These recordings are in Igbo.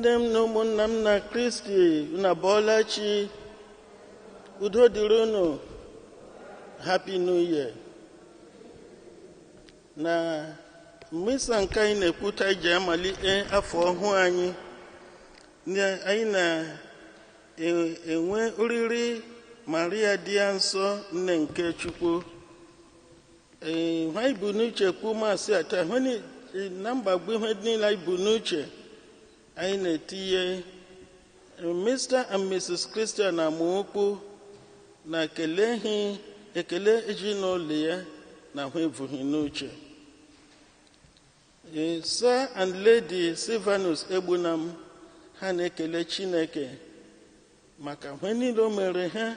Ụmụnne m na ụmụnna m na Kristi, unu abọọla chi. Udo dịrị unu. Happy New Year. Na mmisa nke anyị na-ekwuta iji amalite afọ ọhụụ anyị, anyị na-enwe oriri Maria dị ya nsọ, nne nke Chukwu. Ee, anyị bụ n'uche kwu masị ata na mgbagbu ihe niile anyị bụ n'uche anyị na-etinye Mr. and Mrs. Christian Amaokwu na ekele ezinụlọ ya na ahụ ebughị n'uche. Sir and Lady Silvanus Egbunam, ha na-ekele Chineke maka ihe niile o mere ha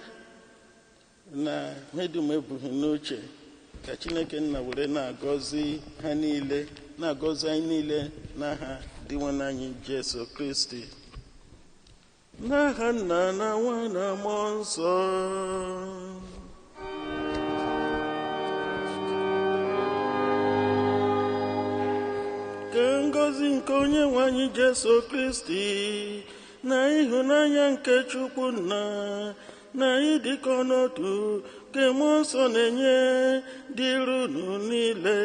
na ihe dum ebughị n'uche. Ka Chineke nna were na-agọzi ha niile, na-agọzi anyị niile n'aha Dinwenụ anyị Jesu Kristi. N'aha Nna na Nwa na Mmụọ Nsọ. Ka ngọzi nke onye nwe anyị Jesu Kristi na ịhụnanya nke Chukwu Nna na ịdịkọ n'otu nke Mmụọ Nsọ na-enye dịrị unu niile.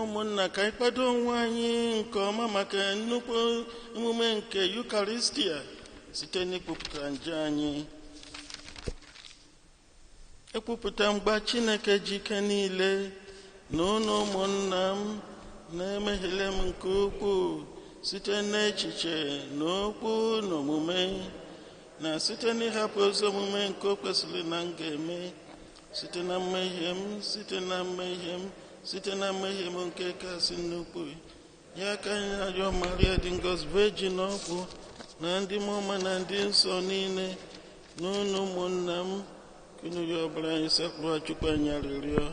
Ụmụnna, ka anyị kwado onwe anyị nke ọma maka nnukwu emume nke Yukaristia site n'ikwupụta njọ anyị. Ekwupụta mgba Chineke ji ike niile na unu ụmụnna m na-emehiele m nke ukwuu site n'echiche na okwu na omume, na site n'ịhapụ ezi omume nke o kwesịrị na m ga-eme, site na mmehie m, site na mmehie m, site na mmehie m nke kasị nnukwu. Ya ka anyị na-arịọ Maria dị ngọzi, Virgin ọkpụ, na ndị mmụọ na ndị nsọ niile, na unu ụmụnna m, unu rịọ ọbara anyị sekpụrụ Chukwu anyị arịrịọ.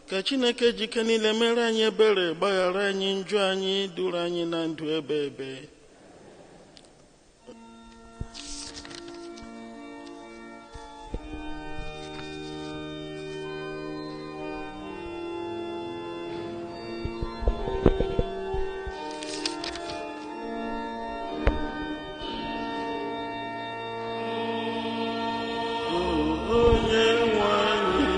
Ka Chineke ji ike niile mere anyị ebere, gbaghara anyị njọ anyị, duru anyị na ndụ ebe ebe. Onye nwe anyị,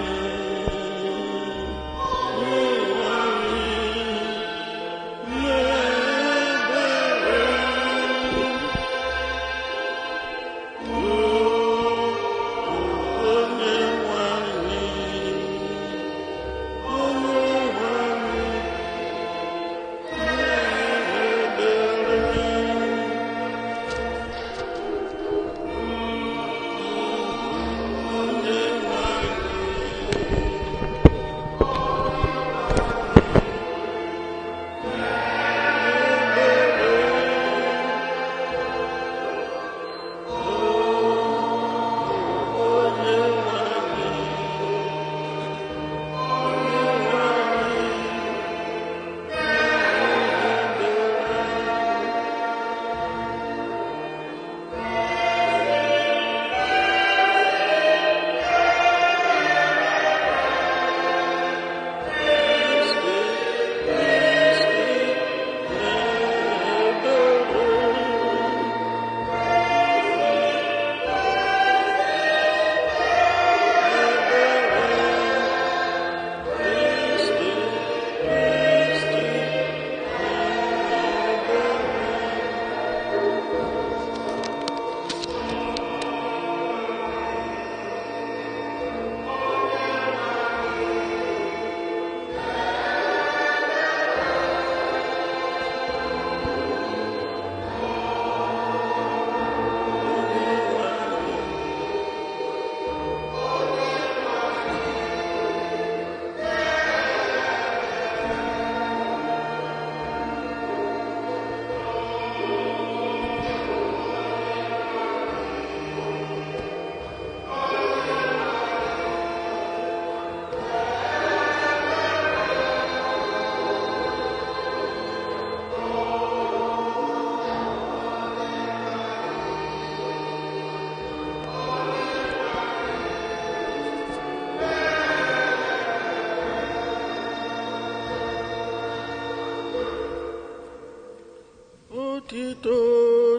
Otito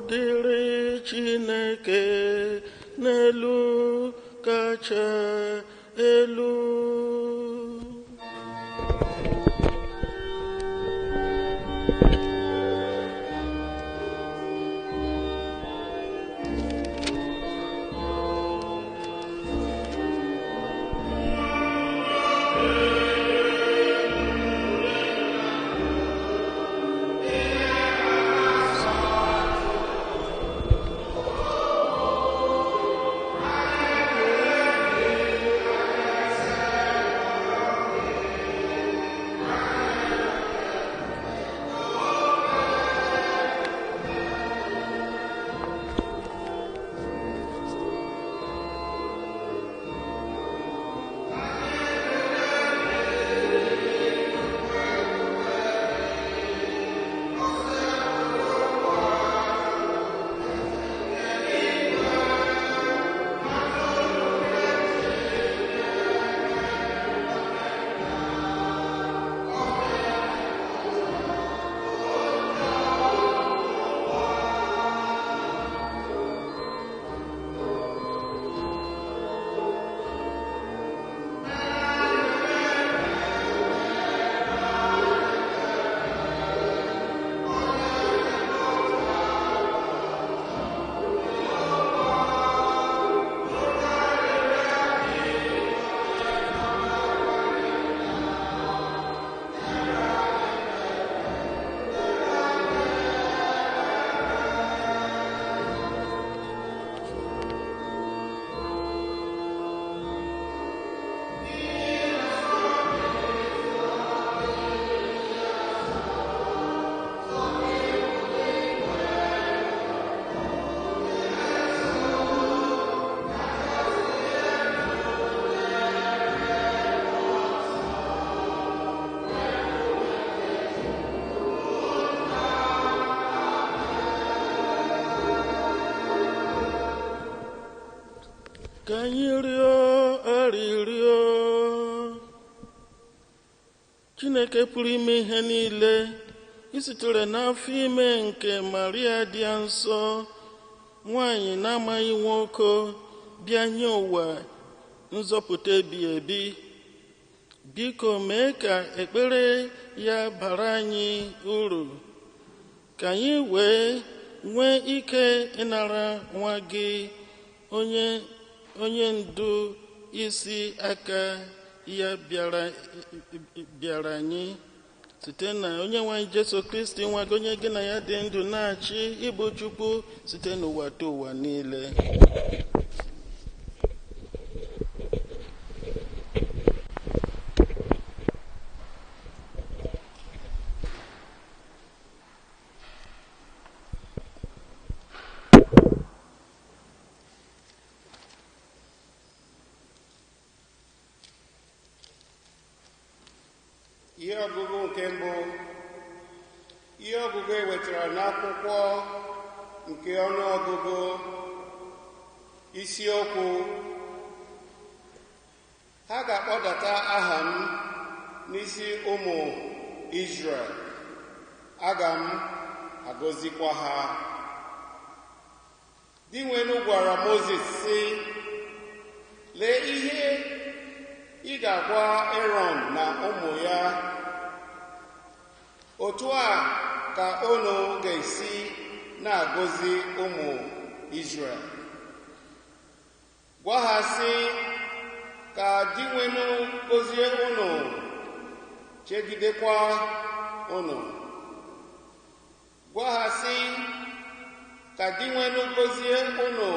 dịrị Chineke n'elu kacha elu. Ka anyị rịọ arịrịọ. Chineke pụrụ ime ihe niile, i sitere n'afọ ime nke Maria dị nsọ, nwanyị na-amaghị nwoke, bịa nye ụwa nzọpụta ebighị ebi. Biko mee ka ekpere ya bara anyị uru, ka anyị wee nwee ike ịnara nwa gị onye ndu isi aka ya bịara anyị, site na onye nwe anyị Jesu Kristi nwa gị, onye gị na ya dị ndụ na-achị ịbụ Chukwu site n'ụwa to ụwa niile. Ihe ọgụgụ nke mbụ. Ihe ọgụgụ e wetara n'akwụkwọ nke ọnụọgụgụ. Isiokwu: ha ga-akpọdata aha m n'isi ụmụ Izrel, aga m agọzikwa ha. Dinwenụ gwara Mozis sị, lee ihe ị ga-agwa Erọn na ụmụ ya, otu a ka unu ga-esi na-agọzi ụmụ Izrel. Gwa ha sị, ka Dinwenụ gọzie unu, chegidekwa unu. Gwa ha sị, ka Dinwenụ gọzie unu.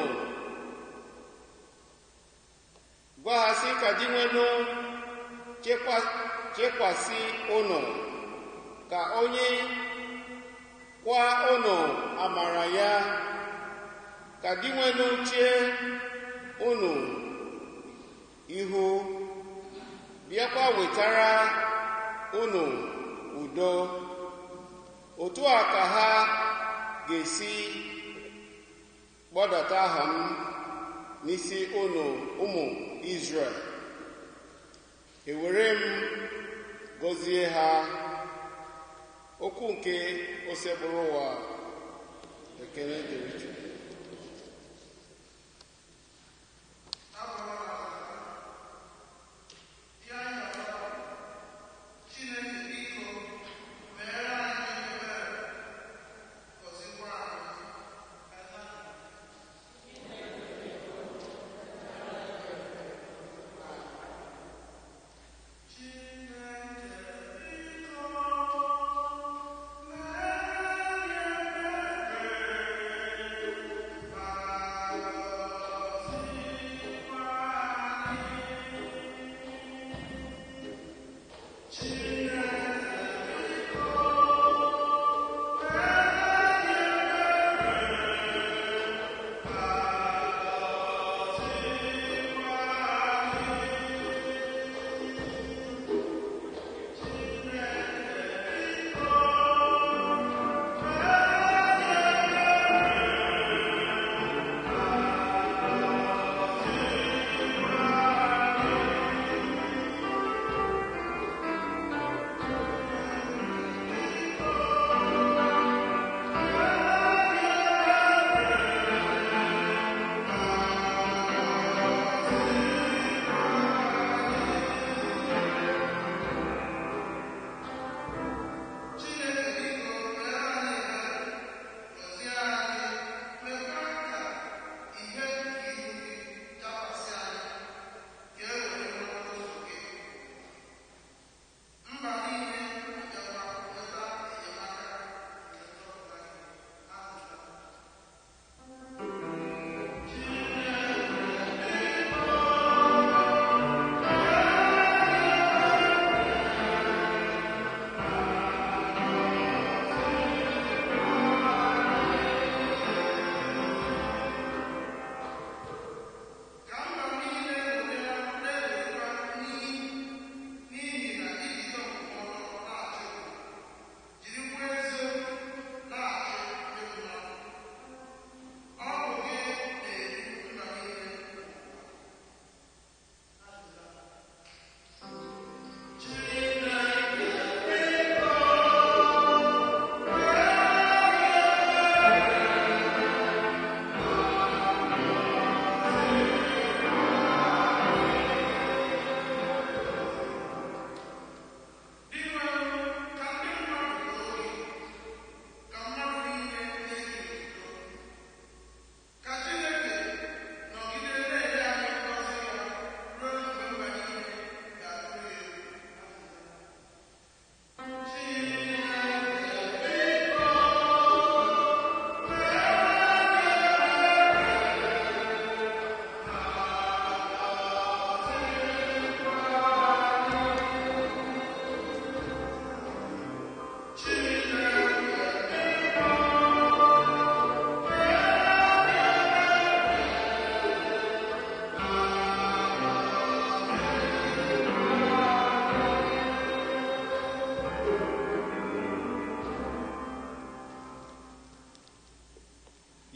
Gwa ha sị, ka Dinwenụ chekwasị unu, ka onye kwa unu amara ya, ka Dinwenụ chee unu ihu, bịakwa wetara unu udo. Otu a ka ha ga-esi kpọdata aha m n'isi unu ụmụ Izrel. Ewere m gọzie ha. Okwu nke Osebụrụwa. Ekele dịrị Chukwu.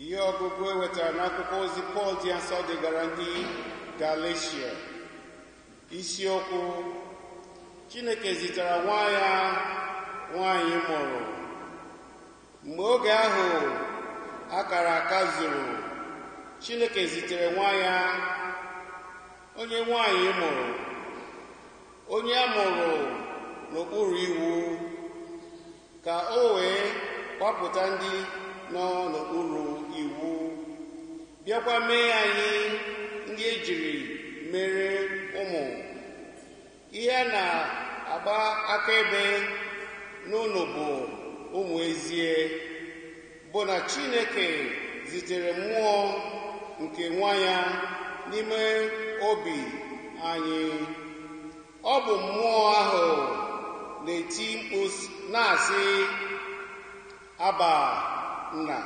Ihe ọgụgụ e wetara n'akwụkwọ ozi Pọl dị nsọ degara ndị Galatia. Isiokwu: Chineke zitere nwa ya nwanyị mụrụ. Mgbe oge ahụ akara aka zuru, Chineke zitere nwa ya, onye nwanyị mụrụ, onye a mụrụ n'okpuru iwu, ka o wee gbapụta ndị nọ n'okpuru iwu, bịakwa mee anyị ndị ejiri mere ụmụ. Ihe a na-agba akaebe n'ụlọ bụ ụmụ ezie, bụ na Chineke zitere mmụọ nke nwa ya n'ime obi anyị. Ọ bụ mmụọ ahụ na-eti mkpu na-asị, "Aba, Nna."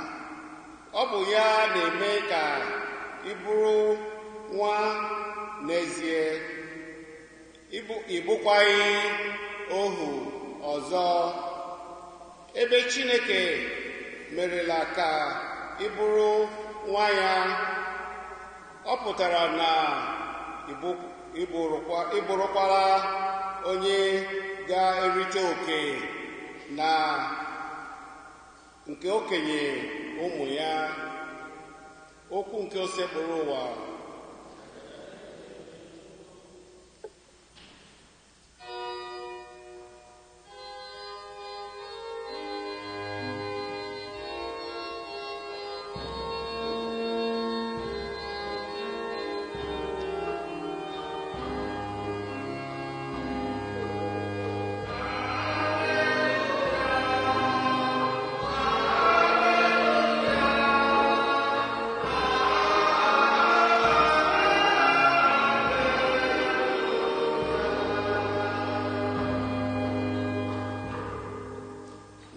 Ọ bụ ya na-eme ka ị bụrụ nwa n'ezie, ị bụkwaghị ohu ọzọ. Ebe Chineke merela ka ị bụrụ nwa ya, ọ pụtara na ị bụrụkwala onye ga-erite oke na nke okenye ụmụ ya. Okwu nke Osekpụrụ ụwa.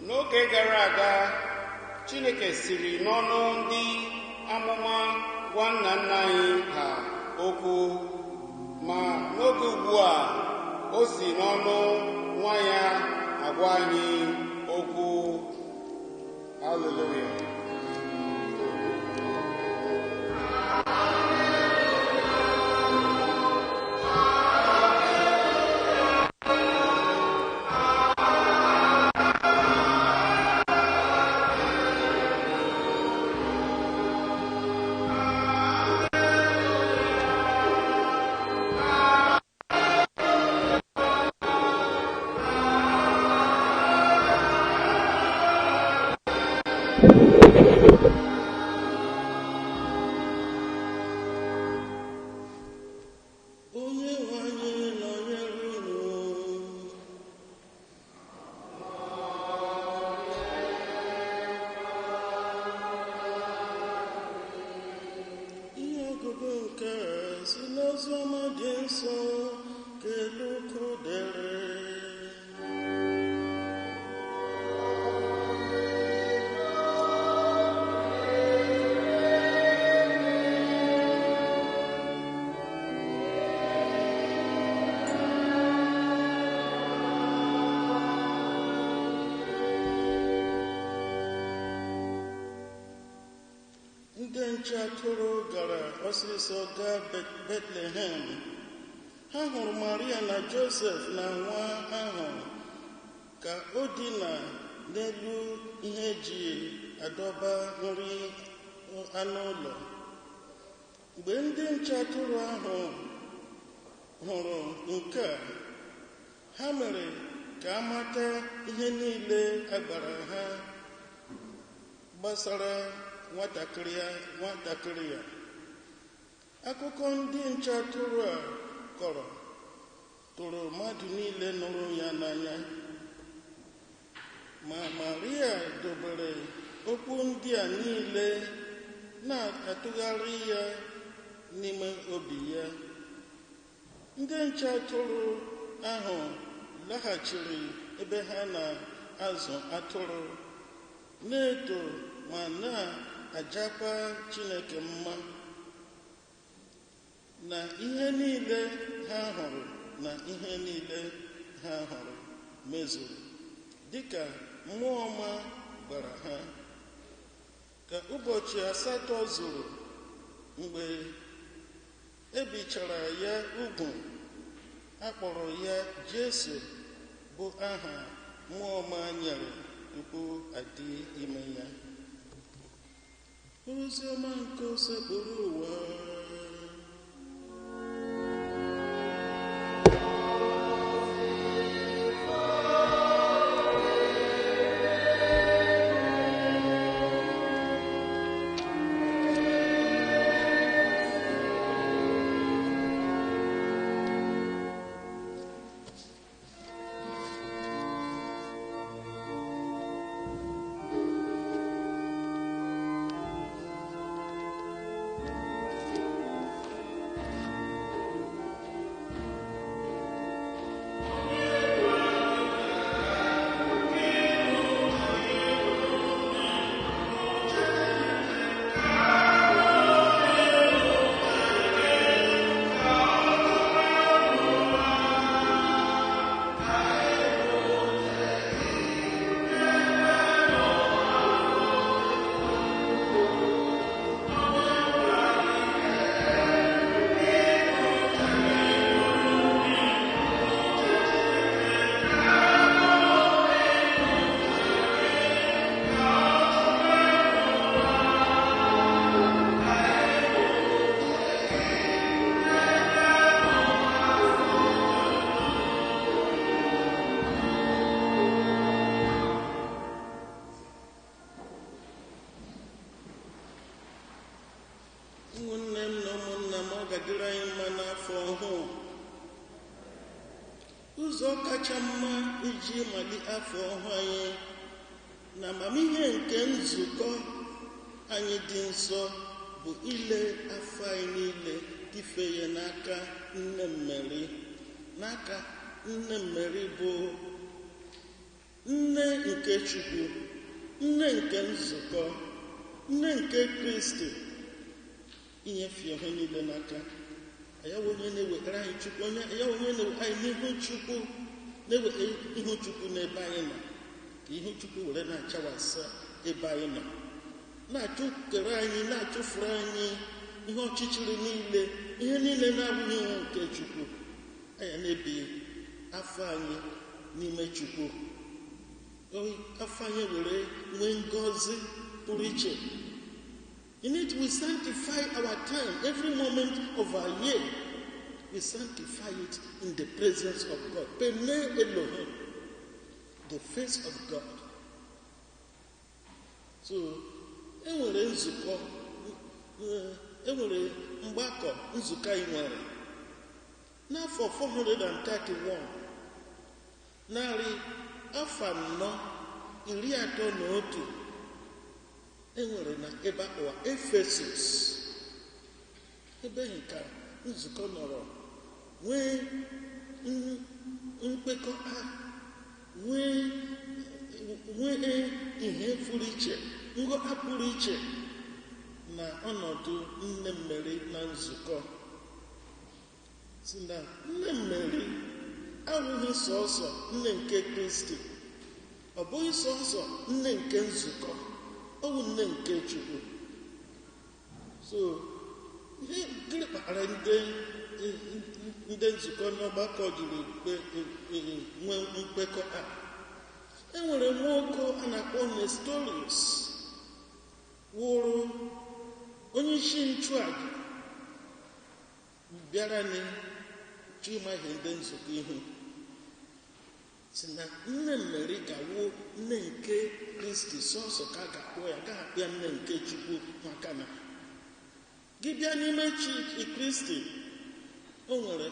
N'oge gara aga, Chineke siri n'ọnụ ndị amụma gwa nna nna anyị ha okwu, ma n'oge ugbu a o si n'ọnụ nwa ya agwa anyị okwu. Haleluya. Onye nwe anyị nọnyere unu. Ihe ọgụgụ nke a si n'oziọma dị nsọ ka Luk dere. Ndị nche atụrụ gara ọsịsọ gaa Betlehem. Ha hụrụ Maria na Josef na nwa ahụ ka o dina n'elu ihe eji adọba nri anụ ụlọ. Mgbe ndị nche atụrụ ahụ hụrụ nke a, ha mere ka a mata ihe niile a gwara ha gbasara nwatakịrị ya. Akụkọ ndị nche atụrụ a kọrọ tụrụ mmadụ niile nụrụ ya n'anya. Ma Maria dobere okwu ndị a niile na-atụgharị ya n'ime obi ya. Ndị nche atụrụ ahụ laghachiri ebe ha na-azụ atụrụ, na-eto ma na-ajakwa Chineke mma na ihe niile ha hụrụ na ihe niile ha hụrụ mezuru, dịka mmụọ ọma gwara ha. Ka ụbọchị 8 zuru, mgbe e bichara ya ugwu, a kpọrọ ya Jesu, bụ aha mmụọ ọma nyere tupu adị ime ya. Oziọma nke Osekpụrụ ụwa. Ga-adịrị anyị mma n'afọ ọhụụ. Ụzọ kacha mma iji mali afọ ọhụụ anyị na amamihe nke nzukọ anyị dị nsọ bụ ile afọ anyị niile tife ya n'aka nne Meri, n'aka nne Meri bụ nne nke Chukwu, nne nke nzukọ, nne nke Kristi. Inyefe ihe niile n'aka ya bụ onye na-ewetara anyị Chukwu, onye ya bụ onye na-ewe anyị n'ihu Chukwu, na-ewe ihu Chukwu n'ebe anyị nọ, ka ihu Chukwu were na-achawasị ebe anyị nọ, na-achụkere anyị, na-achụfuru anyị ihe ọchịchịrị niile, ihe niile na-abụghị iwu nke Chukwu. Anyị na-ebi afọ anyị n'ime Chukwu, afọ anyị were nwee ngọzi pụrụ iche. In it, we sanctify our time, every moment of our year. We sanctify it in the presence of God. Pene Elohim, the face of God. So, enwere nzukọ, enwere mgbakọ nzukọ anyị nwere n'afọ 431, 431, enwere na ebe akpọwa Efesus, ebe nka nzukọ nọrọ nwee mkpekọta, nwee ihe pụrụ iche, nghọta pụrụ iche na ọnọdụ nne Meri na nzukọ. Si na nne Meri abụghị sọsọ nne nke Kristi, ọ bụghị sọsọ nne nke nzukọ, ọ bụ nne nke Chukwu. So ihe gịnị kpatara ndị nzukọ n'ọgbakọ jiri nwee mkpekọta? E nwere nwoke a na-akpọ Nestorius, wụrụ onye isi nchụaja, bịara n'ịchụ ndị nzukọ ihu, si na nne Meri ga-awụ nne nke Kristi sọsọ ka a ga-akpọ ya, gaghị akpọ ya nne nke Chukwu, maka na gị bịa n'ime chi Kristi, o nwere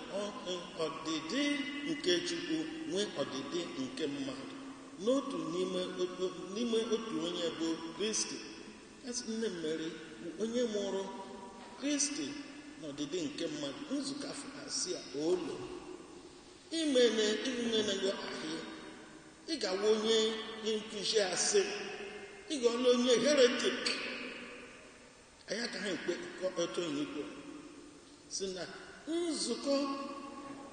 ọdịdị nke Chukwu, nwee ọdịdị nke mmadụ n'otu n'ime otu onye bụ Kristi. Asị nne Meri bụ onye mụrụ Kristi n'ọdịdị nke mmadụ. Nzukọ afọ asị a olo imene imenego ahịa, ị ga-awụ onye nkụzi asị, ị ga-ọlụ onye heretic. Anyị agaghị ekpe otu onye ikpe si na nzukọ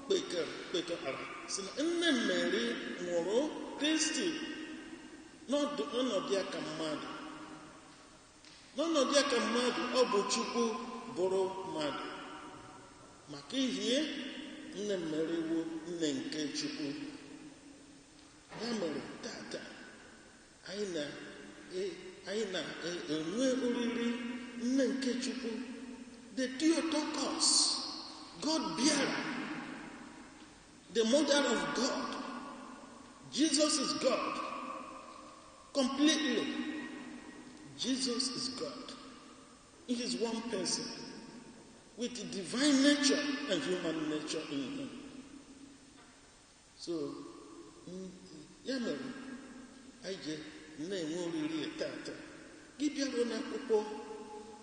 kpekọrọ si na nne Meri mụrụ Kristi n'ọnọdụ ya ka mmadụ, n'ọnọdụ ya ka mmadụ, ọ bụ Chukwu bụrụ mmadụ. Maka ihie nne Meri wụ nne nke Chukwu. Ya mere tata anyị na-enwe oriri nne nke Chukwu, the Theotokos, God bearer, the mother of God. Jesus is God completely. Jesus is God. He is one person with divine nature and human nature in him. So ya mere anyị ji na-enwe oriri tata. Gị bịaruo n'akwụkwọ,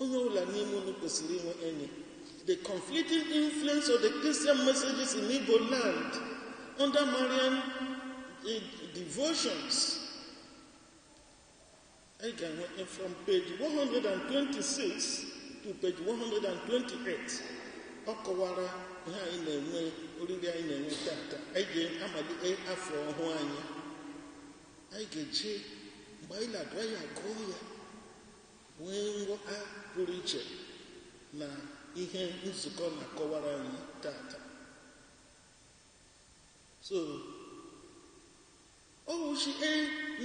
onye ọbụla n'ime unu kwesịrị inwe enyi. The conflicting influence of the Christian messages in Igbo land under Marian devotions. Anyị ga-enwe from page 126 to page 128. Ọ kọwara ihe anyị na-enwe, oriri anyị na-enwe tata. Anyị ga-amalite afọ ọhụụ anyị. Anyị ga-eje mgbe anyị na-agụ ya, agụọ ya, nwee nghọta pụrụ iche na ihe nzukọ na-akọwara anyị tata. So ọ wụchie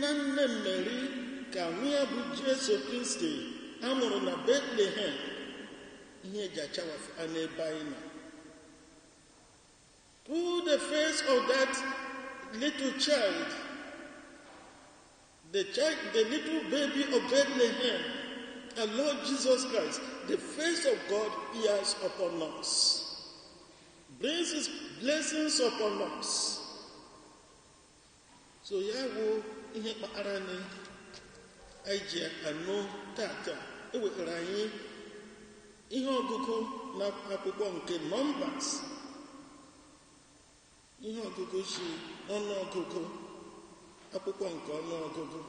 na nne Meri ka nwa ya bụ Jesu Kristi a mụrụ na Bethlehem, ihe eji achawafụ n'ebe anyị nọ. Through the face of that little child, the little baby of Bethlehem, Our Lord Jesus Christ, the face of God peers upon us, brings his blessings upon us. So ya wụ ihe kpatara anyị anyị ji anụ tata ewetara anyị ihe ọgụgụ na akwụkwọ nke Numbers, ihe ọgụgụ si ọnụọgụgụ, akwụkwọ nke ọnụọgụgụ.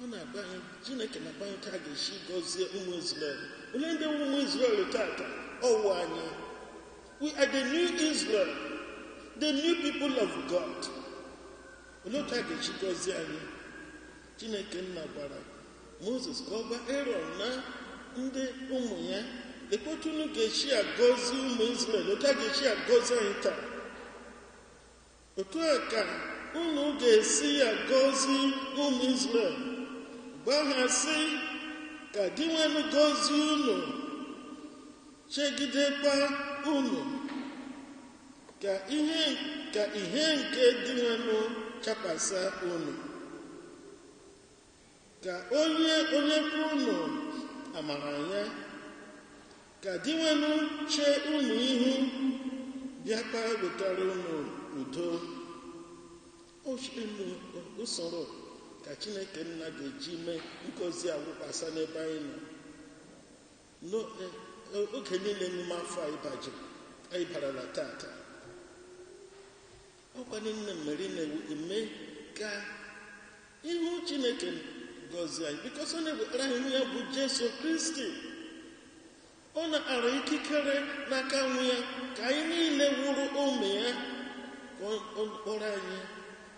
Ọ na-agba anyị, Chineke na-agba anyị ka a ga-esi gọzie ụmụ Izrel. Ole ndị ụmụ Izrel tata? Ọwụ anyị. We are the new Israel, the new people of God. Olee otu a ga-esi gọzie anyị? Chineke nna gwara Moses ka ọ gwa Aaron na ndị ụmụ ya, lekwa otu unu ga-esi agọzi ụmụ Izrel, otu a ga-esi agọzi anyị taa. Otu a ka unu ga-esi agọzi ụmụ Izrel. Gwa ha sị, ka Dinwenụ gọzie unu, chegidekwa unu, ka ihe nke Dinwenụ chakwasa unu, ka onye onye unu amara ya, ka Dinwenụ chee unu ihu, bịakwa wetara unu udo. Usoro ka Chineke nna ga-eji mee ngọzi awụkwasa n'ebe anyị nọ n'oge niile n'ime afọ anyị barala tata. Ọkwanụ nne Meri na-eme ka ihu Chineke gọzie anyị, bikos ọ na-ewetara anyị ihu ya bụ Jesu Kristi. Ọ na-ara ikikere n'aka nwa ya ka anyị niile wụrụ ụmụ ya, ka ọ kpọrọ anyị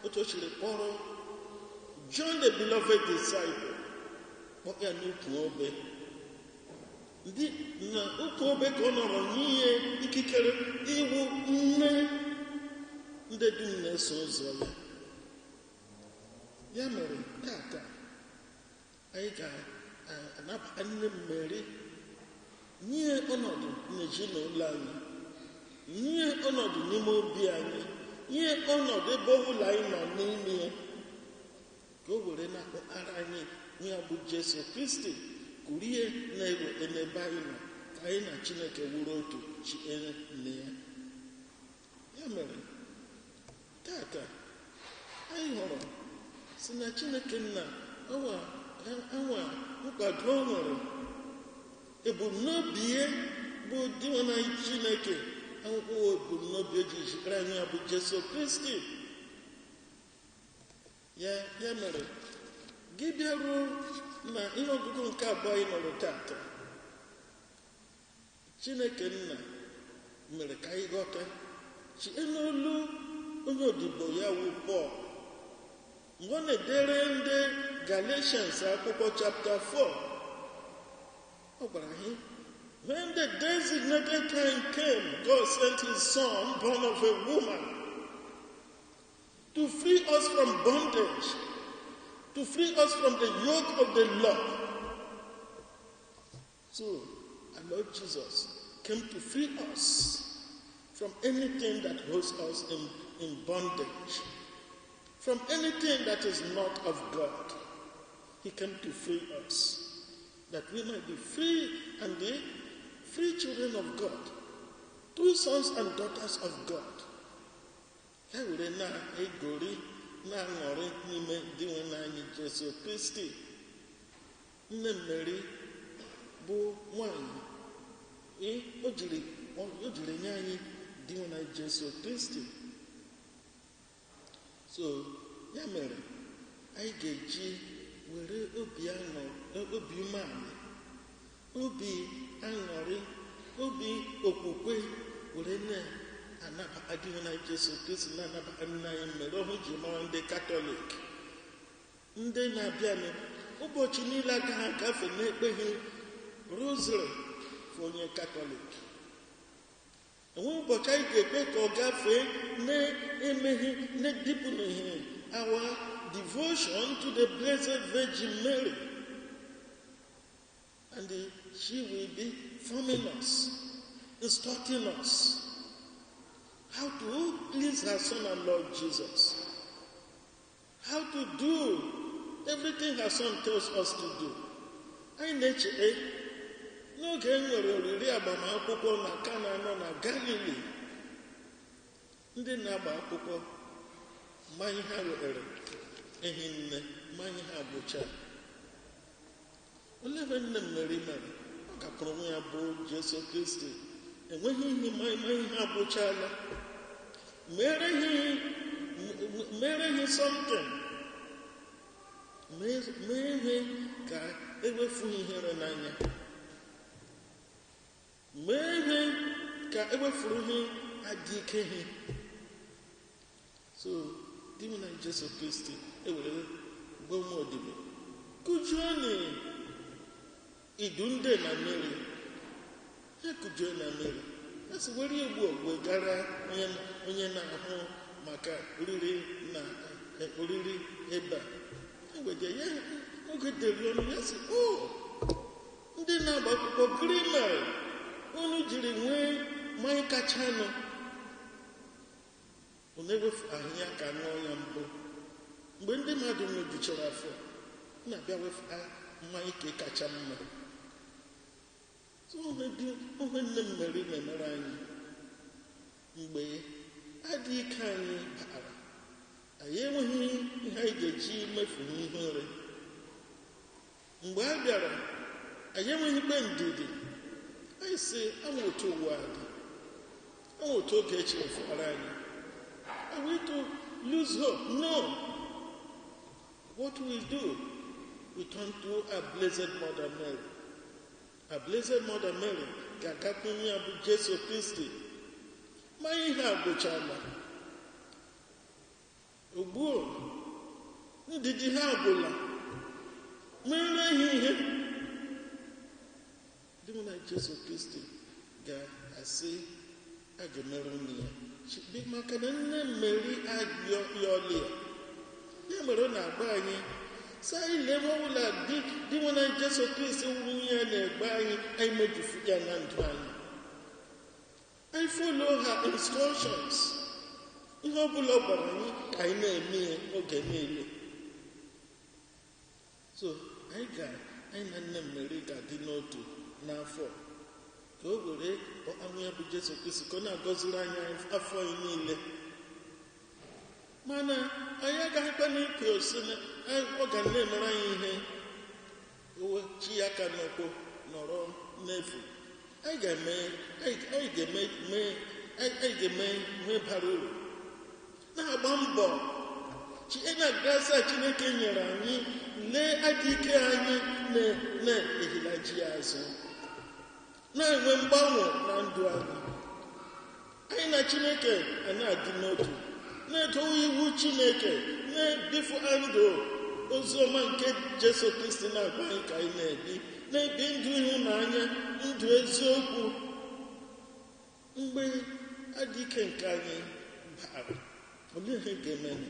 otu o siri kpọrọ John the beloved disciple, kpọọ ya n'ukwu obe. Ndị na ukwu obe ka ọ nọrọ n'ihe ikikere iwu nne ndị dum na-eso ụzọ ya. Ya mere tata anyị ga-anabata nne Meri nye ọnọdụ n'ezinụlọ anyị, nye ọnọdụ n'ime obi anyị, nye ọnọdụ ebe ọbụla anyị nọ n'ime ya, ka o were na-akpọkara anyị ya bụ Jesu Kristi kurie na-eweta n'ebe anyị nọ, ka anyị na Chineke wuru otu chi nne ya. Ya mere tata anyị hụrụ si na Chineke nna anwa nkwado o nwere ebumnobi ya bụ Dinwenụ anyị Chineke akwụkwọ ebumnobi eji jikere anyị ya bụ Jesu Kristi. Ya mere gị bịaruo na ihe ọgụgụ nke abụọ anyị nọrọ tata, Chineke nna mere ka anyị ghọta chie n'olu onye odibo ya wụ Pọl mgbe ọ na-edere ndị Galatians akwụkwọ chapter 4. Ọ gwara ha, when the designated time came, God sent his son, born of a woman, to free us from bondage, to free us from the yoke of the law. So, our Lord Jesus came to free us from anything that holds us in bondage, from anything that is not of God. He came to free us, that we might be free and the free children of God, true sons and daughters of God. Ya were na-egori na-aṅụrị n'ime Dinwenụ anyị Jesu Kristi. Nne Meri bụ nwanyị o jiri nye anyị Dinwenụ anyị Jesu Kristi. So ya mere anyị ga-eji were obi umeala, obi aṅụrị, obi okwukwe were na-anabata Dinwenụ anyị Jesu Kristi, na-anabata nne anyị Meri ọhụ ji mara ndị Katọlik. Ndị na-abịanụ ụbọchị niile agaghị agafe na-ekpeghị rosary for onye Katọlik. Enwe ụbọchị anyị ga-ekpe ka ọ gafee na-emeghi na-edipụnụghị our devotion to the Blessed Virgin Mary. And she will be forming us, instructing us how to please her Son and Lord Jesus, how to do everything her Son tells us to do. Anyị na-eche n'oge e nwere oriri agbamakwụkwọ na Kana nọ na Galili, ndị na-agba akwụkwọ mmanya ha were ehi nne, mmanya ha gwụcha. Olee ebe nne m Meri mere? Ọ gakwuru nwa ya bụ Jesu Kristi. Enweghị ihe, mmanya ha gwụchala. Mere ihe something, mee ihe ka ewefu ihere n'anya, mee ihe ka ewefuru ihe adị ike ha. So di m na Jesu Kristi ewere gwa ụmụ odibo, kujuoni idu ndị na mmiri. Ha kujuo na mmiri. Ha si were egbu ogwe gara onye na-ahụ maka oriri na oriri ebe a ewede ya. Oge deri ọnụ ya si, "O ndị na-agba akwụkwọ, gịnị mere unu jiri nwee mmanya kachanụ? Unu ewefu ahịhịa ka ṅụọ ya mbụ. Mgbe ndị mmadụ ṅụjuchara afọ, na-abịa wefu mmanya ka kacha mma." So ohe nne m Meri na-emere anyị mgbe adị ike anyị bara, anyị enweghị ihe anyị ga-eji mefu ihere. Mgbe a bịara, anyị enweghị ikpe ndidi. Anyị si anwụ otu ụwa dị, anwụ otu oge echefuru anyị. Are we to lose hope? No. What we do, we turn to our Blessed Mother Mary. Our Blessed Mother Mary ga-agakwunye ya bụ Jesu Kristi. Ma ihe a gwụchala ugbu a, ndidi ha agwụla, mere ha ihe dị mụ na Jesu Kristi ga-asị a ga-emere unu ya, maka na nne Meri ayọọla ya. Ya mere ọ na-agba anyị sị anyị lee ebe ọbụla di nwe na Jesu Kristi wuru ya na-egbe anyị, anyị mejufu ya na ndụ anyị. Anyị follow her instructions. Ihe ọbụla ọ gwara anyị ka anyị na-eme ya oge niile. So anyị ga anyị na nne Meri ga-adị n'otu n'afọ, ka o were anwụ ya bụ Jesu Kristi ka ọ na-agọziri anyị afọ anyị niile. Mana anyị agaghịkwa n'ikwe osi na ọ ga na-emere anyị ihe owe chi ya aka n'ụkwụ nọrọ n'efu. Anyị ga-eme ihe bara uru, na-agba mbọ chi na grasa Chineke nyere anyị. Lee adị ike anyị na-ehilaji ya azụ, na-enwe mgbanwe na ndụ anyị. Anyị na Chineke a na-adị n'otu, na-edowe iwu Chineke, na-ebifu ndụ oziọma nke Jesu Kristi na-agwa anyị ka anyị na-ebi, na-ebi ndụ ịhụnanya, ndụ eziokwu. Mgbe adị ike nke anyị bara, olee ihe ga-emenụ?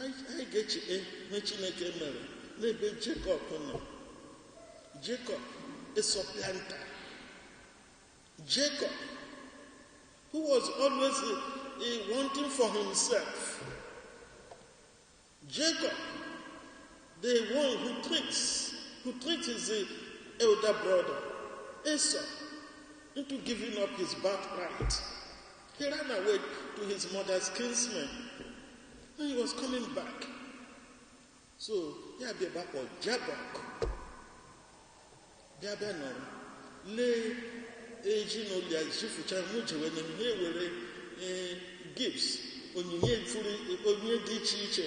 Anyị ga-eche ihe Chineke mere n'ebe Jekọb nọ. Jacob, a supplanter. Jacob, who was always wanting for himself. Jacob, the one who tricks his elder brother, Esau, into giving up his birthright. He ran away to his mother's kinsman. And he was coming back. So, ya bịa gbakpọ Jabok. Bịa bịa nọrọ. Lee ezinụlọ ya zifucha mụ jewe n'ihu ha ewere gifts, onyinye furu, onyinye dị iche iche,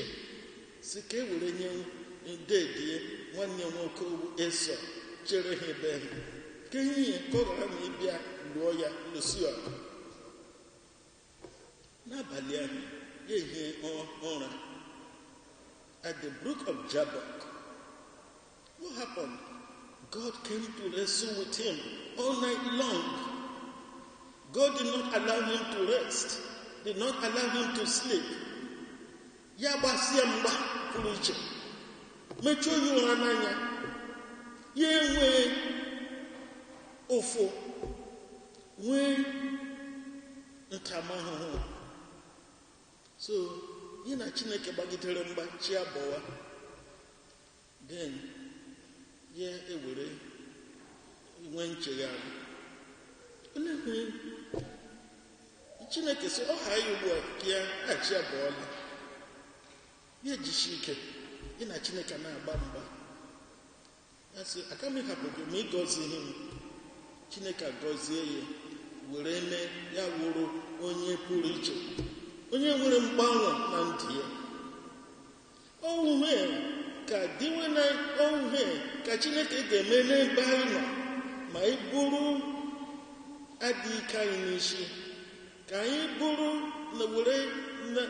si ka e were nye dedie nwanne nwoke Esọ chere ha ebe ha ka ihe ka ọ ghara na ịbịa lụọ ya lụsi ọgụ. N'abalị ahụ ya ehie ụra at the brook of Jabbok. What happened? God came to wrestle with him all night long. God did not allow him to rest, did not allow him to sleep. Ya gbasie mgba pụrụ iche, mechie ya ụra n'anya, ya enwee ụfụ, nwee ntaramahụhụ. So ya na Chineke gbagidere mgba chi abọwa. Then Ya ewere nwee nchegharị. Olee ihe Chineke sị ọ ha ya ugbu a ka ya ghachi abụọla ya ejisi ike ị na Chineke na-agba mgba. Ya sị, aka m ịhapụ gị ma ị gọzighị m. Chineke agọzie ya were mee ya wụrụ onye pụrụ iche, onye nwere mgbanwe na ndụ ya. Owuhe ka dịnwe na owuhe ka Chineke ga-eme n'ebe anyị nọ ma ị bụrụ adịghị ike anyị n'isi, ka anyị bụrụ na were na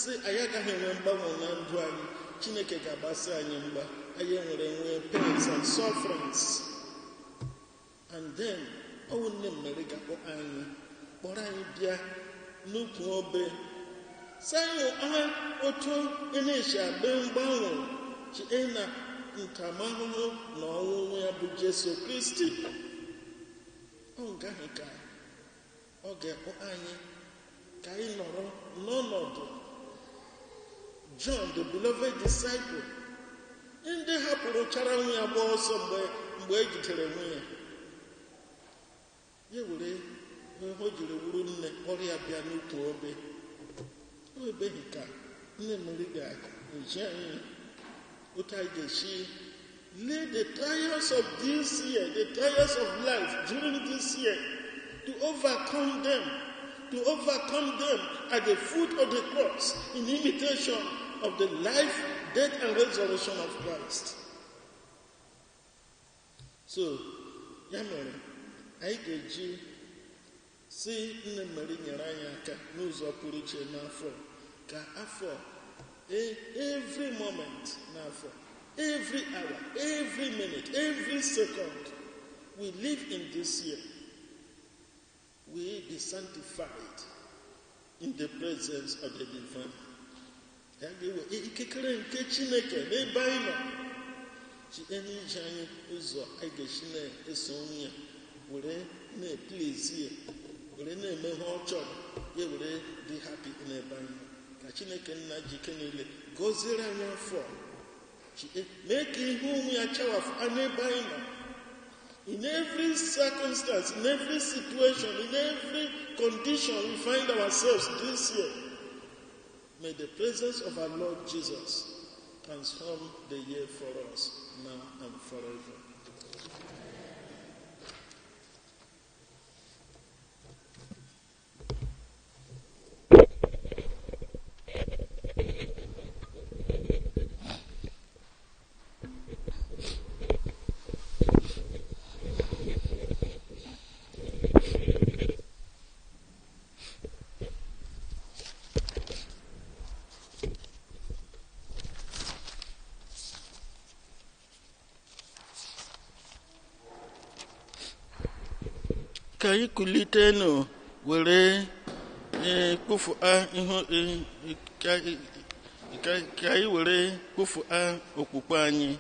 sị anyị agaghị enwe mgbanwe na ndụ anyị. Chineke ga-agbasi anyị mgba, anyị nwere nwee pains and sufferings. And then ọwụ nne Mary ga-akpọ anyị, kpọrọ anyị bịa n'ukwu obe, sị anyị aha otu ị na-esi agba mgbanwe chie na ntaramahụhụ na ọnwụnwụ ya bụ Jesu Kristi. Ọ nke ahụ ka ọ ga-akpọ anyị ka anyị nọrọ n'ọnọdụ John, the beloved disciple, ndị hapụrụ chara nwunye ya gbaa ọsọ mgbe e jidere nwunye ya, were ihe o jiri wuru nne kpọrọ ya bịa n'ukwu obe. O ebeghị ka nne Mary ga-eji anyị otu anyị ga-esi lay the trials of this year, the trials of life during this year, to overcome them, to overcome them at the foot of the cross in imitation of the life, death, and resurrection of Christ. So, ya mere, anyị ga-eji si nne Mary nyere anyị aka n'ụzọ pụrụ iche n'afọ ka afọ every moment n'afọ, every hour, every minute, every second we live in this year, we be sanctified in the presence of the divine. Ya ga-ewe ikikere nke Chineke n'ebe anyị nọ site n'iji anyị ụzọ anyị ga-esi na-eso onwe ya, were na-eplezi ya, were na-eme ihe ọ chọrọ ya, were dị happy n'ebe anyị nọ. Ka Chineke nna ji ike niile gọziere anyị afọ, mee ka ihu ụmụ ya chawafụ n'ebe anyị nọ. In every circumstance, in every situation, in every condition we find ourselves this year, may the presence of our Lord Jesus transform the year for us now and forever. Ka anyị kulitenụ were kpụfụa ihu, ka anyị were kpụfụa okwukwe anyị.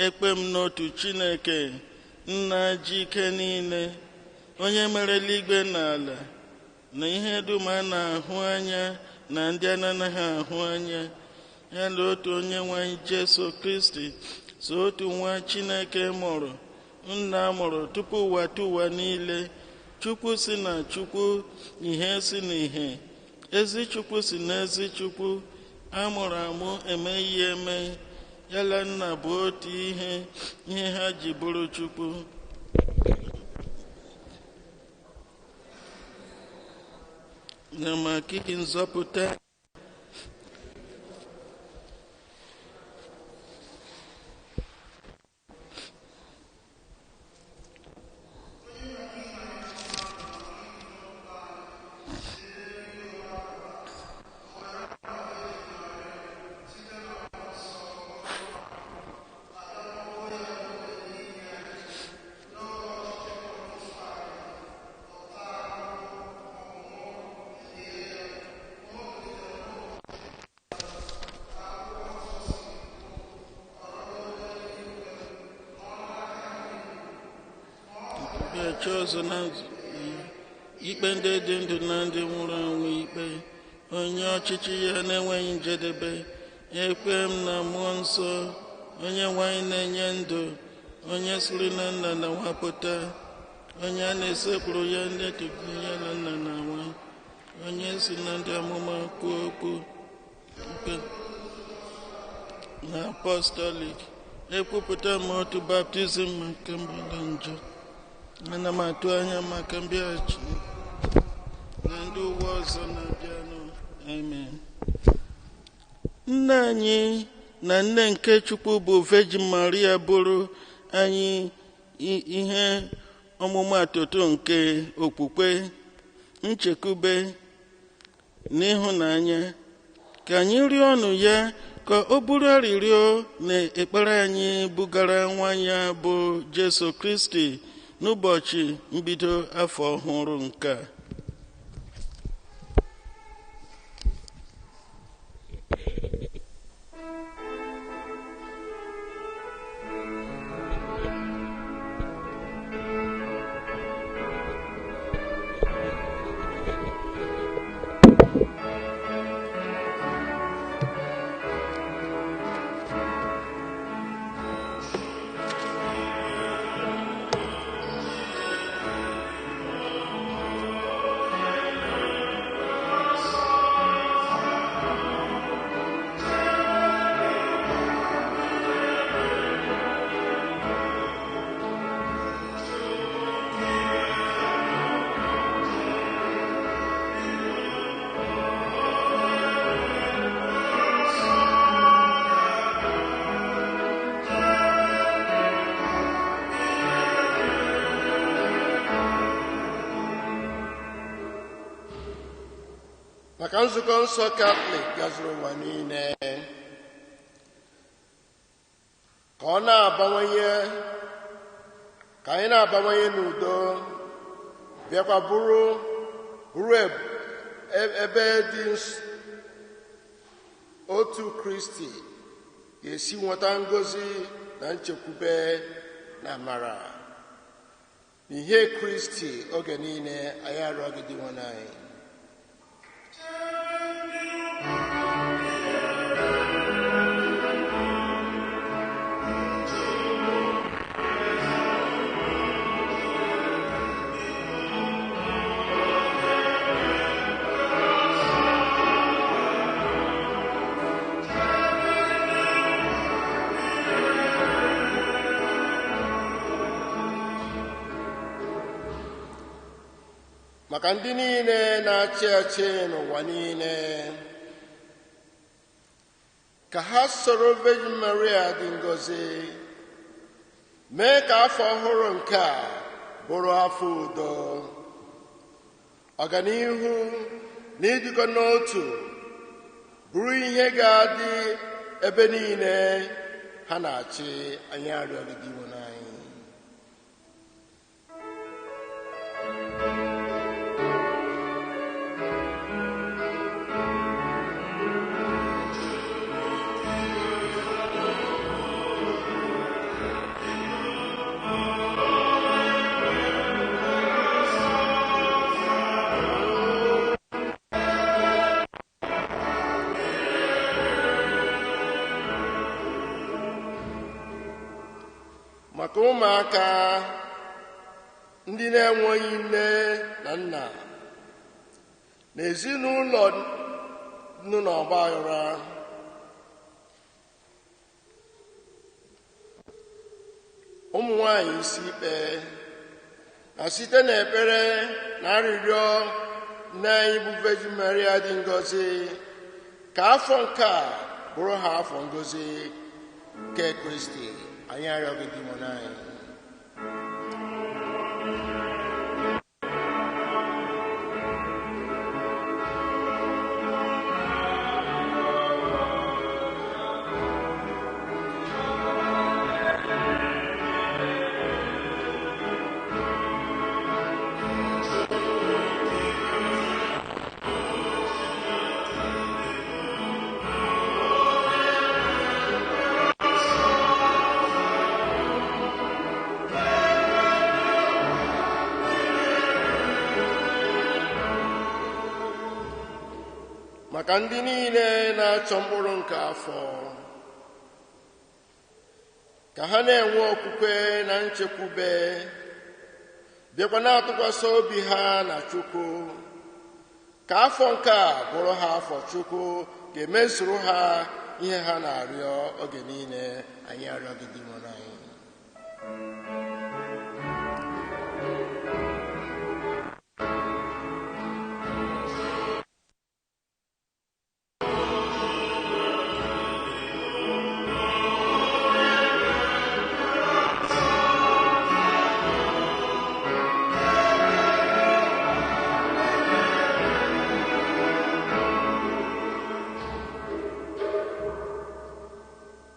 Ekpe m n'otu Chineke nna ji ike niile, onye mere eluigwe na ala na ihe dum a na-ahụ anya na ndị a na-anaghị ahụ anya, ya na otu onye nwe anyị Jesu Kristi, so otu nwa Chineke mụrụ, nna mụrụ tupu ụwa tụwa niile, Chukwu si na Chukwu, ihe si na ihe, ezi Chukwu si na ezi Chukwu, amụrụ amụ emeghị eme, ya na nna bụ otu ihe, ihe ha ji bụrụ Chukwu. Na maka nzọpụta ọzọ na ikpe ndị dị ndụ na ndị nwụrụ anwụ ikpe, onye ọchịchị ya na-enweghị njedebe. Ekwe m na mmụọ nsọ, onye nwanyị na-enye ndụ, Onye siri na Nna na Nwa pụta, onye a na-esekpuru ya na-etokwu ya na Nna na Nwa, onye si na ndị amụma kwuo okwu na apọstọlik. Ekwupụta m otu baptizim maka mgbaghara njọ. Ana m atụ anya maka mbịaghachi na ndị ụwa ọzọ na-abịanụ. Amen. Nne anyị na nne nke Chukwu bụ Virgin Maria bụrụ anyị ihe ọmụmatụ nke okwukwe, nchekwube na ịhụnanya. Ka anyị rịọ ọnụ ya ka o buru arịrịọ na ekpere anyị bugara nwa ya bụ Jesu Kristi n'ụbọchị mbido afọ ọhụrụ nke a. Maka nzukọ nsọ Katọlik gazuru ụwa niile, ka ọ na-abawanye, ka anyị na-abawanye n'udo, bịakwa bụrụ ebe dị otu Kristi ga-esi nweta ngọzi na nchekwube na amara n'ihe Kristi oge niile. Anyị arịọ gị, Dinwenụ anyị. Maka ndị niile na-achị achị n'ụwa niile, ka ha soro Virgin Maria dị ngọzi mee ka afọ ọhụrụ nke a bụrụ afọ udo, ọganihu na ịdịkọ n'otu, bụrụ ihe ga-adị ebe niile ha na-achị. Anyị arịọ gị, Dinwenụ anyị. Maka ụmụaka ndị na-enweghị nne na nna na ezinụlọ nọ n'ọgba aghara, ụmụ nwanyị isi ikpe, na site n'ekpere na arịrịọ nne anyị bụ Virgin Maria dị ngọzi, ka afọ nke a bụrụ ha afọ ngọzi nke Kristi. Anyị arịọ gị, Dinwenụ anyị. Maka ndị niile na-achọ mkpụrụ nke afọ, Ka ha na-enwe okwukwe na nchekwube, bịakwa na-atụkwasị obi ha na Chukwu. Ka afọ nke a bụrụ ha afọ Chukwu ga-emezuru ha ihe ha na-arịọ oge niile. Anyị arịọ gị, Dinwenụ anyị.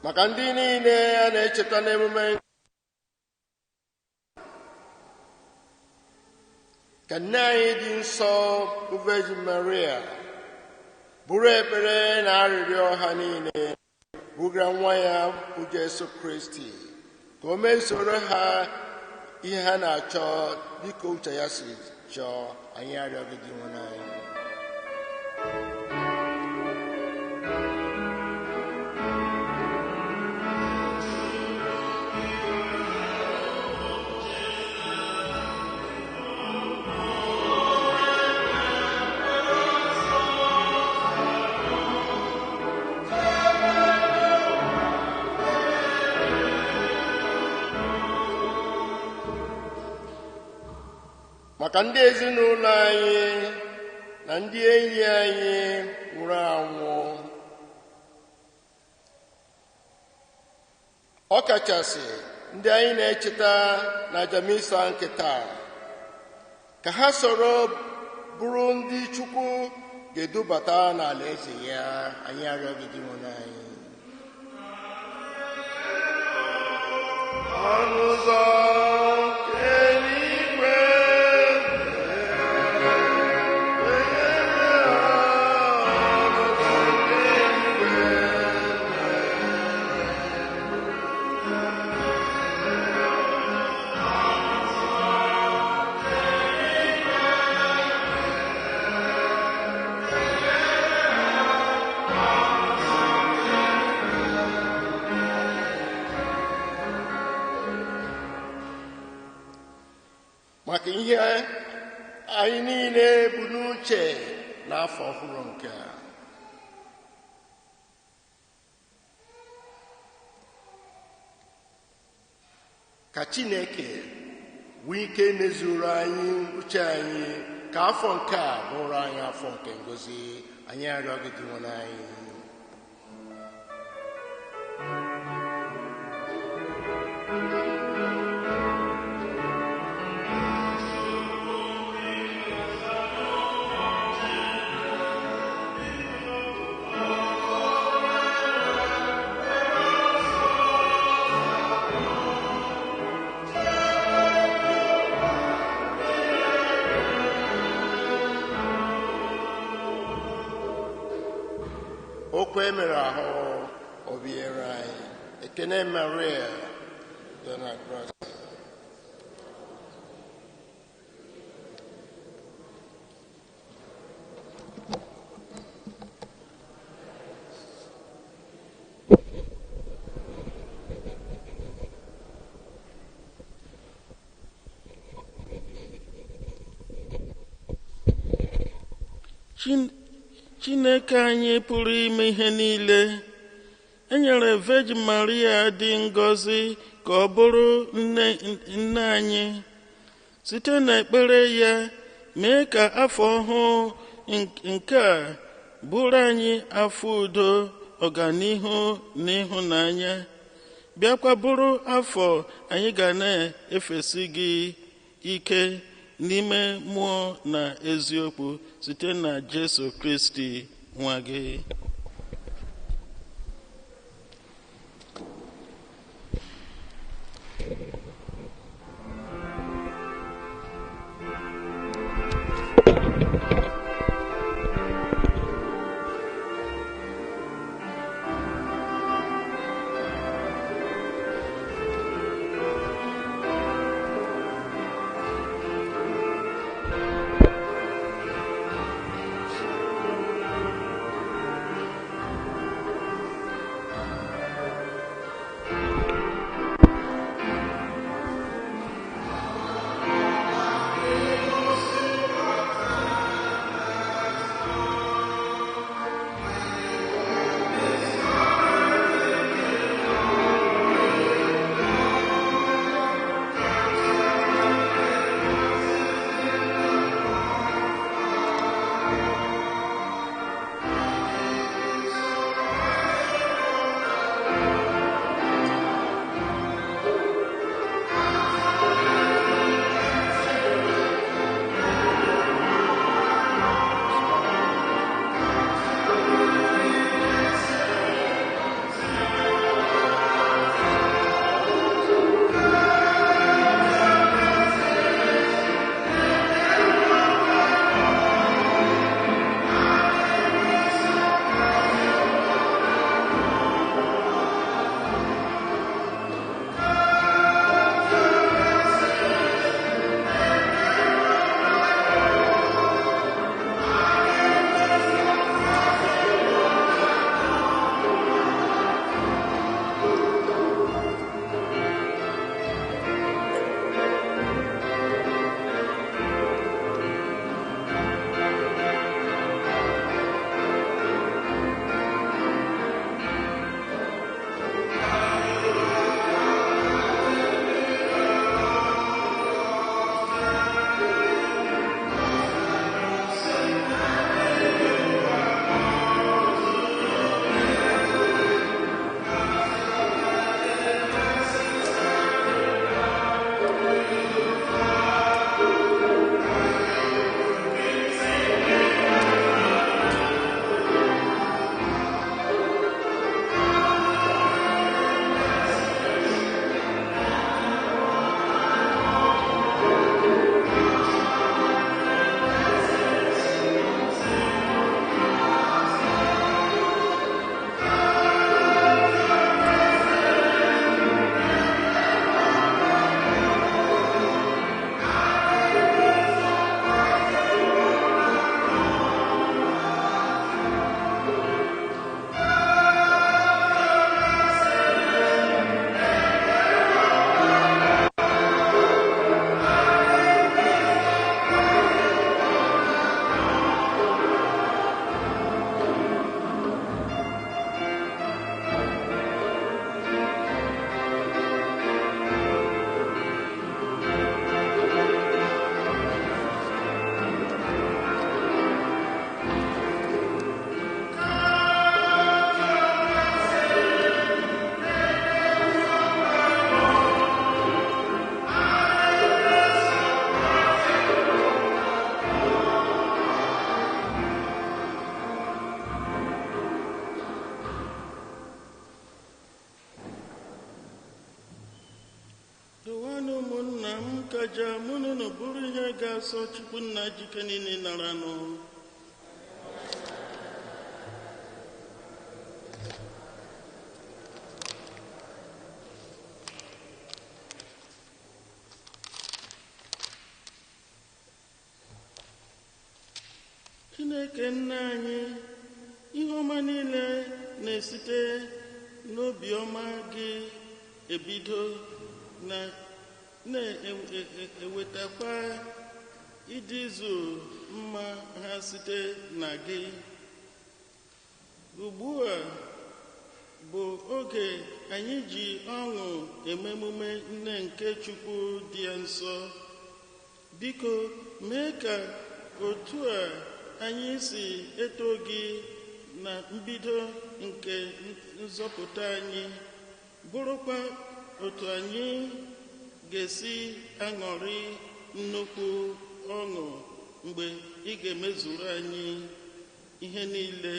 Maka ndị niile a na-echeta n'emume, ka nne anyị dị nsọ bụ Virgin Maria bụrụ ekpere na arịrịọ ha niile bugara nwa ya bụ Jesu Kristi, ka o mesoro ha ihe ha na-achọ dịka uche ya si chọọ. Anyị arịọ gị, Dinwenụ anyị. Maka ndị ezinụlọ anyị na ndị enyi anyị nwụrụ anwụ, ọ kachasị ndị anyị na-echeta na Jamisa nke taa, ka ha soro bụrụ ndị Chukwu ga-edubata n'ala eze ya. Anyị arịọ gị, Dinwenụ anyị. Ọnụ ụzọ nke eluigwe, ọnụ ụzọ nke eluigwe. Maka ihe anyị niile bụ n'uche n'afọ ọhụrụ nke a, ka Chineke nwee ike mezuru anyị uche anyị, ka afọ nke a bụrụ anyị afọ nke ngozi. Anyị arịọ gị, Dinwenụ anyị. Okwu e mere ahụ obiere anyị. Ekene Maria dona gracia. Chineke anyị pụrụ ime ihe niile, e nyere Virgin Maria dị ngọzi ka ọ bụrụ nne anyị. Site n'ekpere ya, mee ka afọ ọhụụ nke a bụrụ anyị afọ udo, ọganihu na ịhụnanya, bịakwa bụrụ afọ anyị ga na-efesi gị ike n'ime mmụọ na eziokwu, site na Jesu Kristi nwa gị. Ụmụnna m kaja mụ na unu bụrụ ihe ga-asọ Chukwu nna jike niile naranụ. Chineke nna anyị, ihe ọma niile na-esite n'obiọma gị ebido na na-ewetakwa ịdịzu mma ha site na gị. Ugbu a bụ oge anyị ji ọṅụ eme emume nne nke Chukwu dị nsọ. Biko mee ka otu a anyị si eto gị na mbido nke nzọpụta anyị bụrụkwa otu anyị ga-esi aṅụrị nnukwu ọṅụ mgbe ị ga-emezuru anyị ihe niile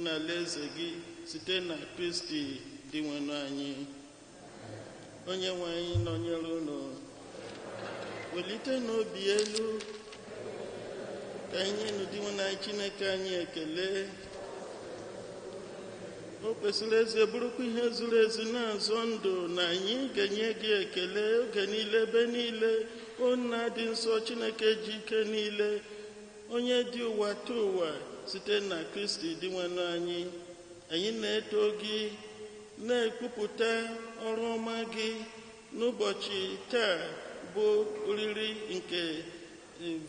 n'alaeze gị site na Kristi Dinwenụ anyị. Onye nwe anyị nọnyere unu. Welite n'obi elu ka anyị nụ Dinwenụ anyị Chineke anyị ekele. O kwesịrị ezi bụrụkwa ihe zuru ezu na-azọ ndụ na anyị ga-enye gị ekele oge niile ebe niile, o Nna dị nsọ Chineke ji ike niile, onye dị ụwa tụ ụwa site na Kristi Dinwenụ anyị. Anyị na-eto gị na-ekwupụta ọrụ ọma gị n'ụbọchị taa bụ oriri nke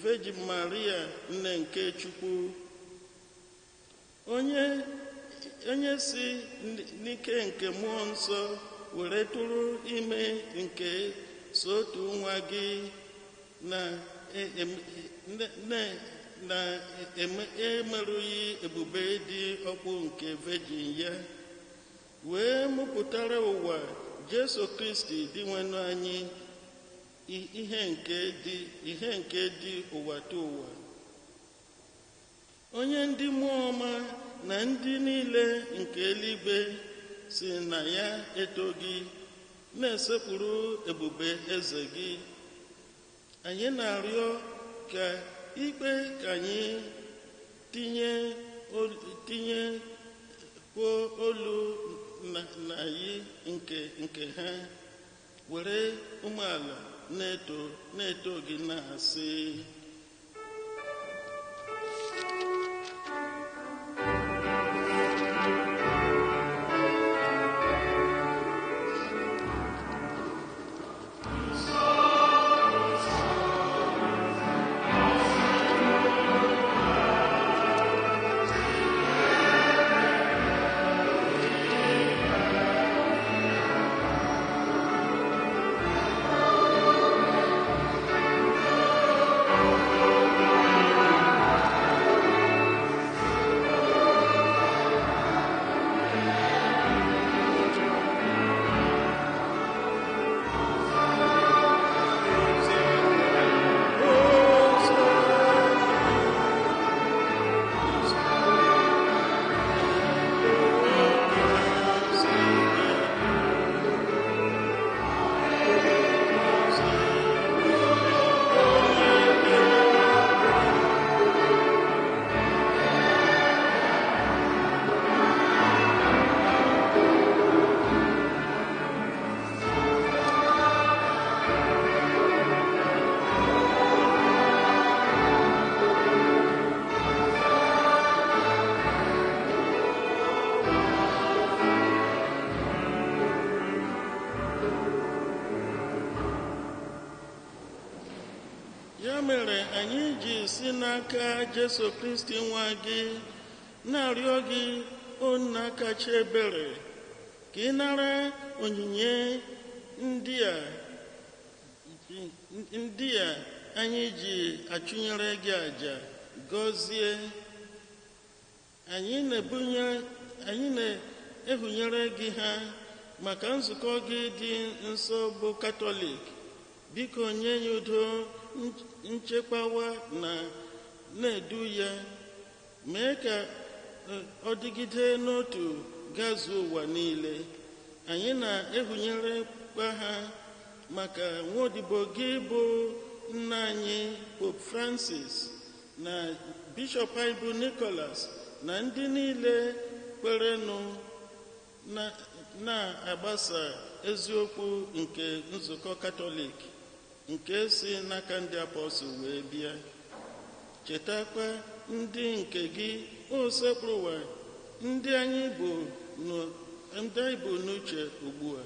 Virgin Maria nne nke Chukwu, onye si n'ike nke mmụọ nsọ were tụrụ ime nke so otu nwa gị na emerụghị ebube dị ọkpụ nke Virgin ya, wee mụpụtara ụwa Jesu Kristi Dinwenụ anyị ihe nke dị ụwa tụ ụwa, onye ndị mmụọ ọma na ndị niile nke eluigwe si na ya eto gị na-esekpuru ebube eze gị. Anyị na-arịọ ka ikpe ka anyị tinye kwuo olu na yi nke ha, were umeala na-eto gị na-asị: Ya mere anyị ji si n'aka Jesu Kristi nwa gị na-arịọ gị, o Nna kacha ebere, ka ị nara onyinye ndị a anyị ji achụnyere gị àjà gọzie. Anyị na-ehunyere gị ha maka nzukọ gị dị nsọ bụ Katọlik. Biko nye ya udo, nchekwawa na na-edu ya, mee ka ọ dịgide n'otu gazuo ụwa niile. Anyị na-ehunyerekwa ha maka nwaodibo gị bụ nna anyị Pope Francis na Bishọp anyị bụ Nicholas na ndị niile kwerenụ na-agbasa eziokwu nke nzukọ Katọlik nke si n'aka ndị apọstụl wee bịa. Chetakwa ndị nke gị, o Osebụrụwa, ndị anyị bụ n'uche ugbu a.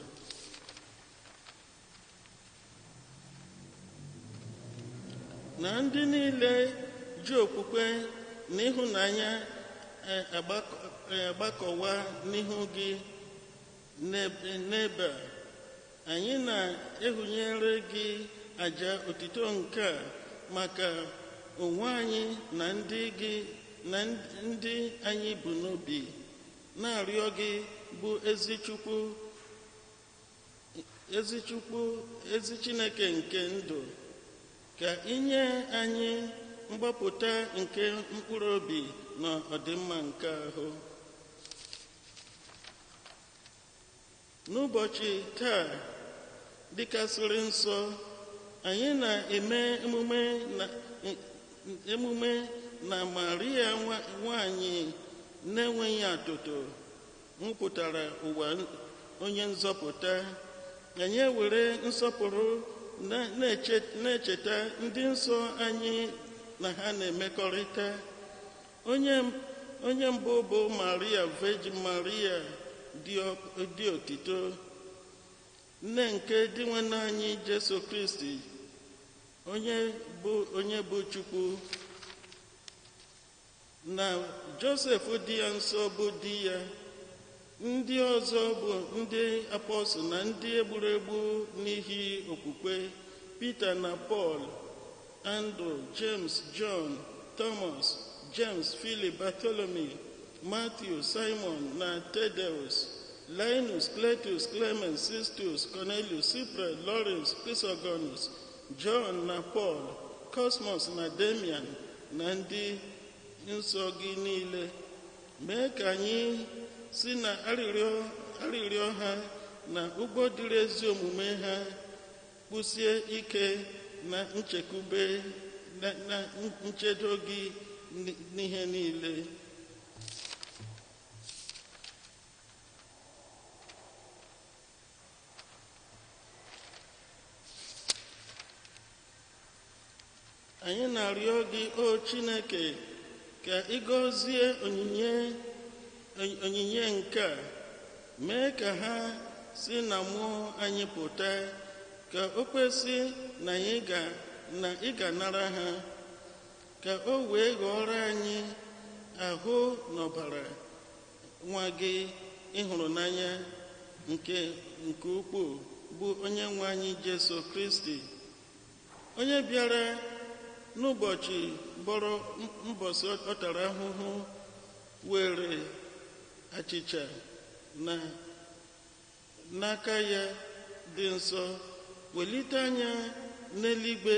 Na ndị niile ji okwukwe na ịhụnanya agbakọwa n'ihu gị n'ebe a, anyị na-ehunyere gị àjà otito nke a maka onwe anyị na ndị gị na ndị anyị bụ n'obi, na-arịọ gị bụ ezi Chukwu, ezi Chineke nke ndụ, ka inye anyị mgbapụta nke mkpụrụ obi na ọdịmma nke ahụ. N'ụbọchị taa dịkasịrị nsọ, anyị na-eme emume na Maria nwanyị na-enweghị atụtụ nwupụtara ụwa onye nzọpụta. Anyị ewere nsọpụrụ na-echeta ndị nsọ anyị na ha na-emekọrịta. Onye mbụ bụ Maria Virgin Maria dị otito, nne nke Dinwenụ anyị Jesu Kristi, onye bụ Chukwu, na Josef dị ya nsọ bụ di ya. Ndị ọzọ bụ ndị apọstụl na ndị egburu egbu n'ihi okwukwe: Pita na Pọl, Andrew, James, John, Thomas, James, Philip, Bartholomew, Matthew, Simon na Thaddeus, Linus, Cletus, Clement, Sistus, Cornelius, Cyprian, Lawrence, Chrysogonus, John na Paul, Cosmas na Damian, na ndị nsọ gị niile. Mee ka anyị si na arịrịọ ha na ụgwọ dịrị ezi omume ha kwụsie ike na nchekwube na nchedo gị n'ihe niile. Anyị na-arịọ gị, o Chineke, ka ị gọzie onyinye nke a, mee ka ha si na mmụọ anyị pụta, ka o kwesị na ị ga-anara ha, ka o wee ghọrọ anyị ahụ na ọbara nwa gị ịhụrụ n'anya nke ukwuu, bụ onye nwe anyị Jesu Kristi, onye bịara n'ụbọchị bọrọ mbọsị ọ tara ahụhụ, were achịcha na n'aka ya dị nsọ, welite anya n'eluigwe,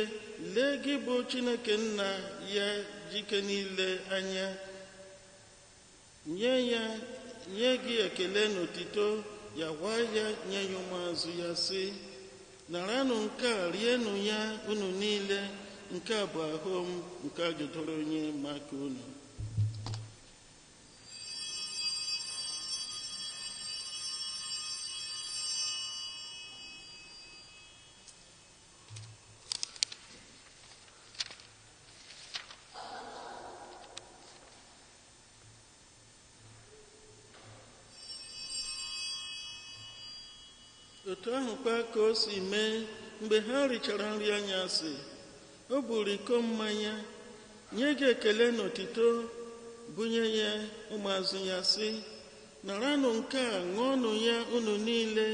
lee gị bụ Chineke nna ya jike niile anya, nye gị ekele n'otito ya, gwa ya nye ya ụmụazụ ya sị: naranụ nke a, rienụ ya unu niile, nke a bụ ahụ m nke a jidoro onye maka unu. Otu ahụkwa ka o si mee mgbe ha richara nri anyasị, o buru iko mmanya, nye gị ekele n'otito, bunye ya ụmụazụ ya sị: naranụ nke a, ṅụọnụ ya unu niile,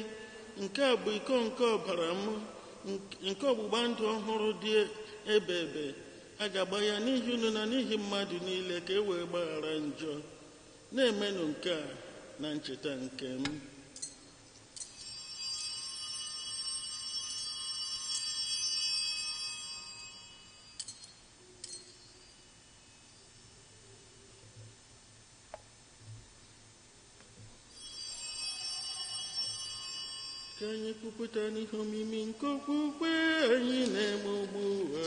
nke a bụ iko nke ọbara m, nke ọgbụgba ndụ ọhụrụ dị ebe ebe, a ga-agba ya n'ihi unu na n'ihi mmadụ niile ka e wee gbaghara njọ. Na-emenụ nke a na ncheta nke m. Ka anyị kwupụta n'ihe omimi nke okwukwe anyị na-eme ugbu a.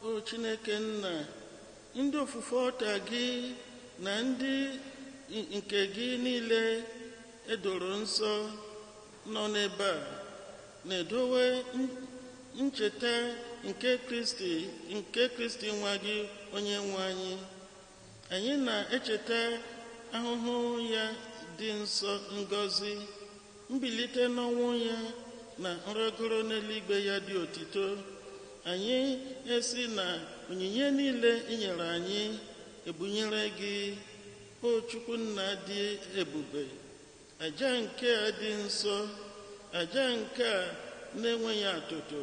O Chineke nna, ndị ofufe ọta gị na ndị nke gị niile edoro nsọ nọ n'ebe a na-edowe ncheta nke Kristi, nke Kristi nwa gị, onye nwe anyị. Anyị na-echeta ahụhụ ya dị nsọ, ngọzi, mbilite n'ọnwụ ya na nrịgoro n'eluigwe ya dị otito. Anyị esi na onyinye niile i nyere anyị ebunyere gị, o Chukwu nna dị ebube, aja nke a dị nsọ, aja nke a na-enweghị atụtụ,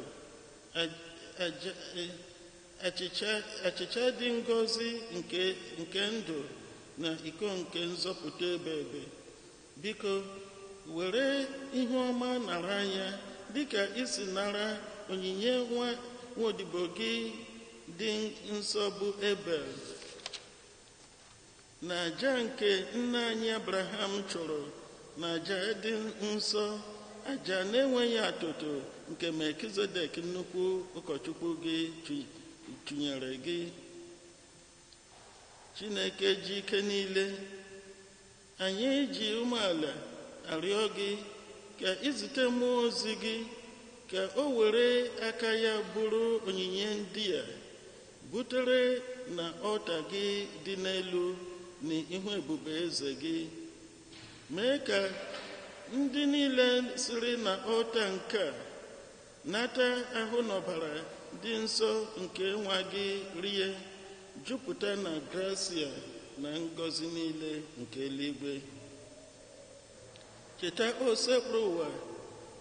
achịcha dị ngọzi nke ndụ na iko nke nzọpụta ebe ebe. Biko were ihu ọma nara ya dịka isi nara onyinye nwa odibo gị dị nsọ bụ Ebel, na aja nke nna anyị Abraham chụrụ, na aja dị nsọ, aja na-enweghị atụtụ nke Melkizedek nnukwu ụkọchukwu gị chụnyere gị. Chineke ji ike niile, anyị ji umeala arịọ gị ka izite mmụọ ozi gị ka o were aka ya bụrụ onyinye ndị a butere na ọta gị dị n'elu na ihu ebube eze gị. Mee ka ndị niile siri na ọta nke a nata ahụ n'ọbara dị nsọ nke nwa gị rie, jupụta na grasia na ngọzi niile nke eluigwe. Cheta, o sekpụrụ ụwa,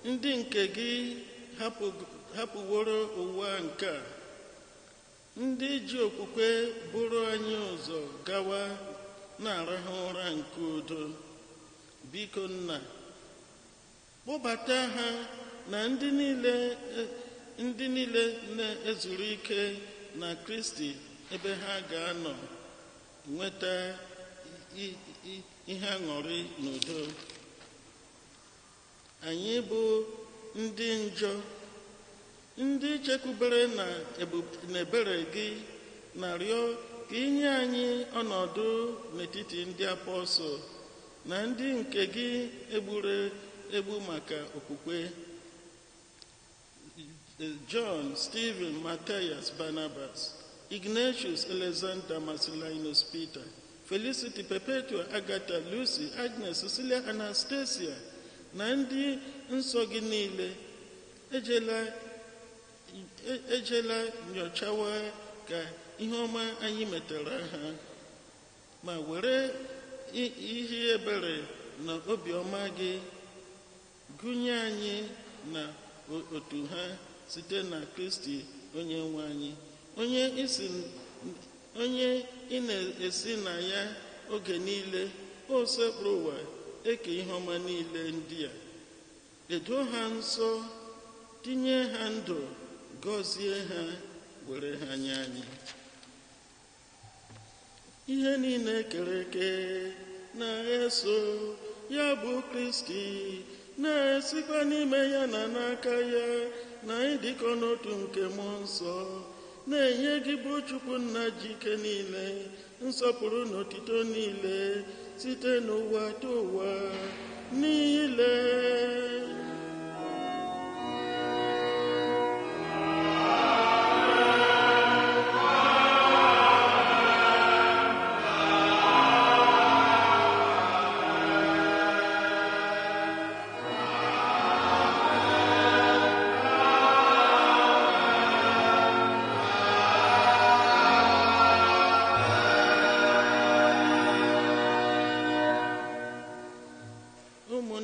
ndị nke gị hapụworo ụwa nke a, ndị ji okwukwe bụrụ anyị ụzọ gawa na-arahụ ụra nke udo. Biko nna, kpọbata ha na ndị niile na-ezuru ike na Kristi ebe ha ga-anọ nweta ihe aṅụrị n'udo. Anyị bụ ndị njọ, ndị chekwubere na ebere gị, na-arịọ ka inye anyị ọnọdụ n'etiti ndị apọstọl na ndị nke gị egburu egbu maka okwukwe: John, Stephen, Matthias, Barnabas, Ignatius, Alexander, Marcellinus, Peter, Felicity, Perpetua, Agatha, Lucy, Agnes, Cecilia, Anastasia na ndị nsọ gị niile. Ejela nyochawa ka ihe ọma anyị metara ha, ma were ihe ebere na obiọma gị gụnye anyị na otu ha site na Kristi onye nwe anyị, onye ị na-esi na ya oge niile, o sekpụrụ ụwa eke ihe ọma niile ndị a. Edo ha nsọ, tinye ha ndụ, gọzie ha, were ha nye anyị. Ihe niile kere eke na-eso ya bụ Kristi, na-esikwa n'ime ya na n'aka ya na ịdịkọ n'otu nke mmụọ nsọ, na-enye gị bụ Chukwu nna ji ike niile nsọpụrụ na otito niile site n'ụwa ta ụwa niile.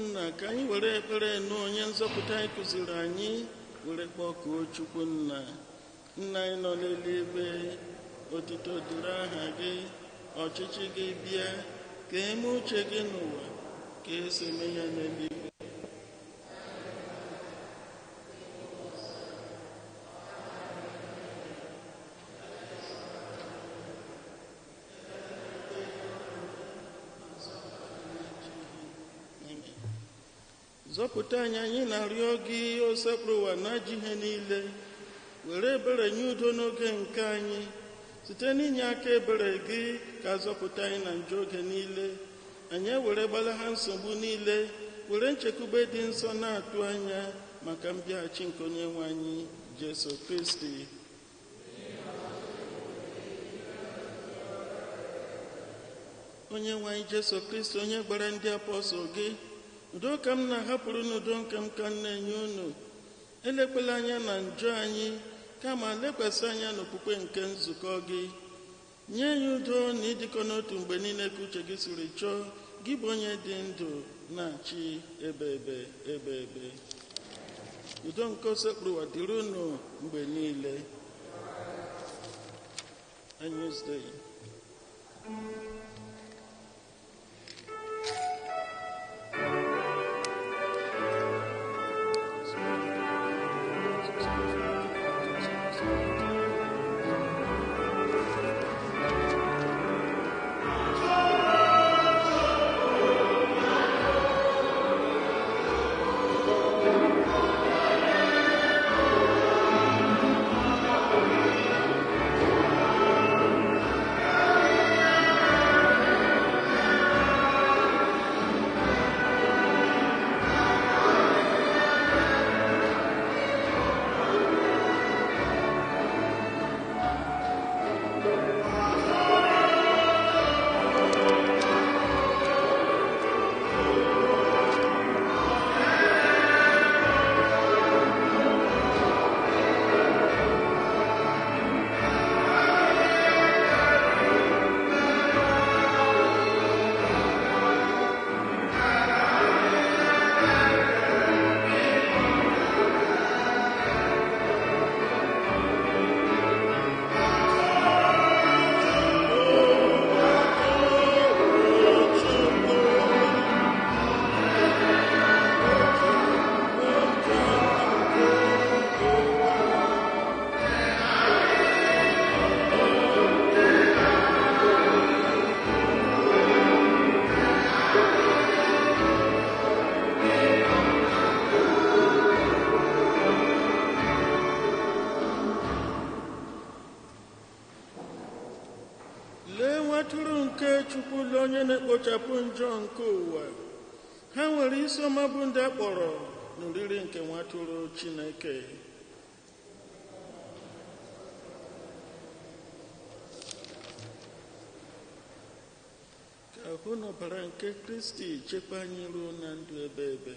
Ụmụnna, ka anyị were ekpere nụ onye nzọpụta anyị kụziri anyị were kpọkuo Chukwu nna. Nna anyị nọ n'eluigwe, otito dịrị aha gị, ọchịchị gị bịa, ka eme uche gị n'ụwa ka esi eme ya n'eluigwe. Zọpụta anyị, anyị na-arịọ gị, osepụrụ ụwa na ajọ ihe niile, were ebere nye udo n'oge nke anyị, site n'inye aka ebere gị ka zọpụta anyị na njọ oge niile. Anyị ewere gbalaha nsogbu niile, were nchekwube dị nsọ na-atụ anya maka mbịaghachi nke onye nwe anyị Jesu Kristi. Onye nwe anyị Jesu Kristi, onye gbara ndị apọstụl gị, udo ka m na-ahapụrụ n'udo nke m ka m na-enye unu. Elekwela anya na njọ anyị, kama lekwasị anya n'okwukwe nke nzukọ gị. Nye anyị udo na ịdịkọ n'otu mgbe niile ka uche gị siri chọọ, gị bụ onye dị ndụ na-achị ebe ebe ebe ebe. Udo nke osekpuru ụwa dịrị unu mgbe niile. Agnus Dei. Onye na-ekpochapụ njọ nke ụwa, ha nwere isi ọma bụ ndị a kpọrọ n'oriri nke nwa atụrụ Chineke. Ka ahụ na ọbara nke Kristi chekwa anyị ruo na ndụ ebe ebe.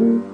You.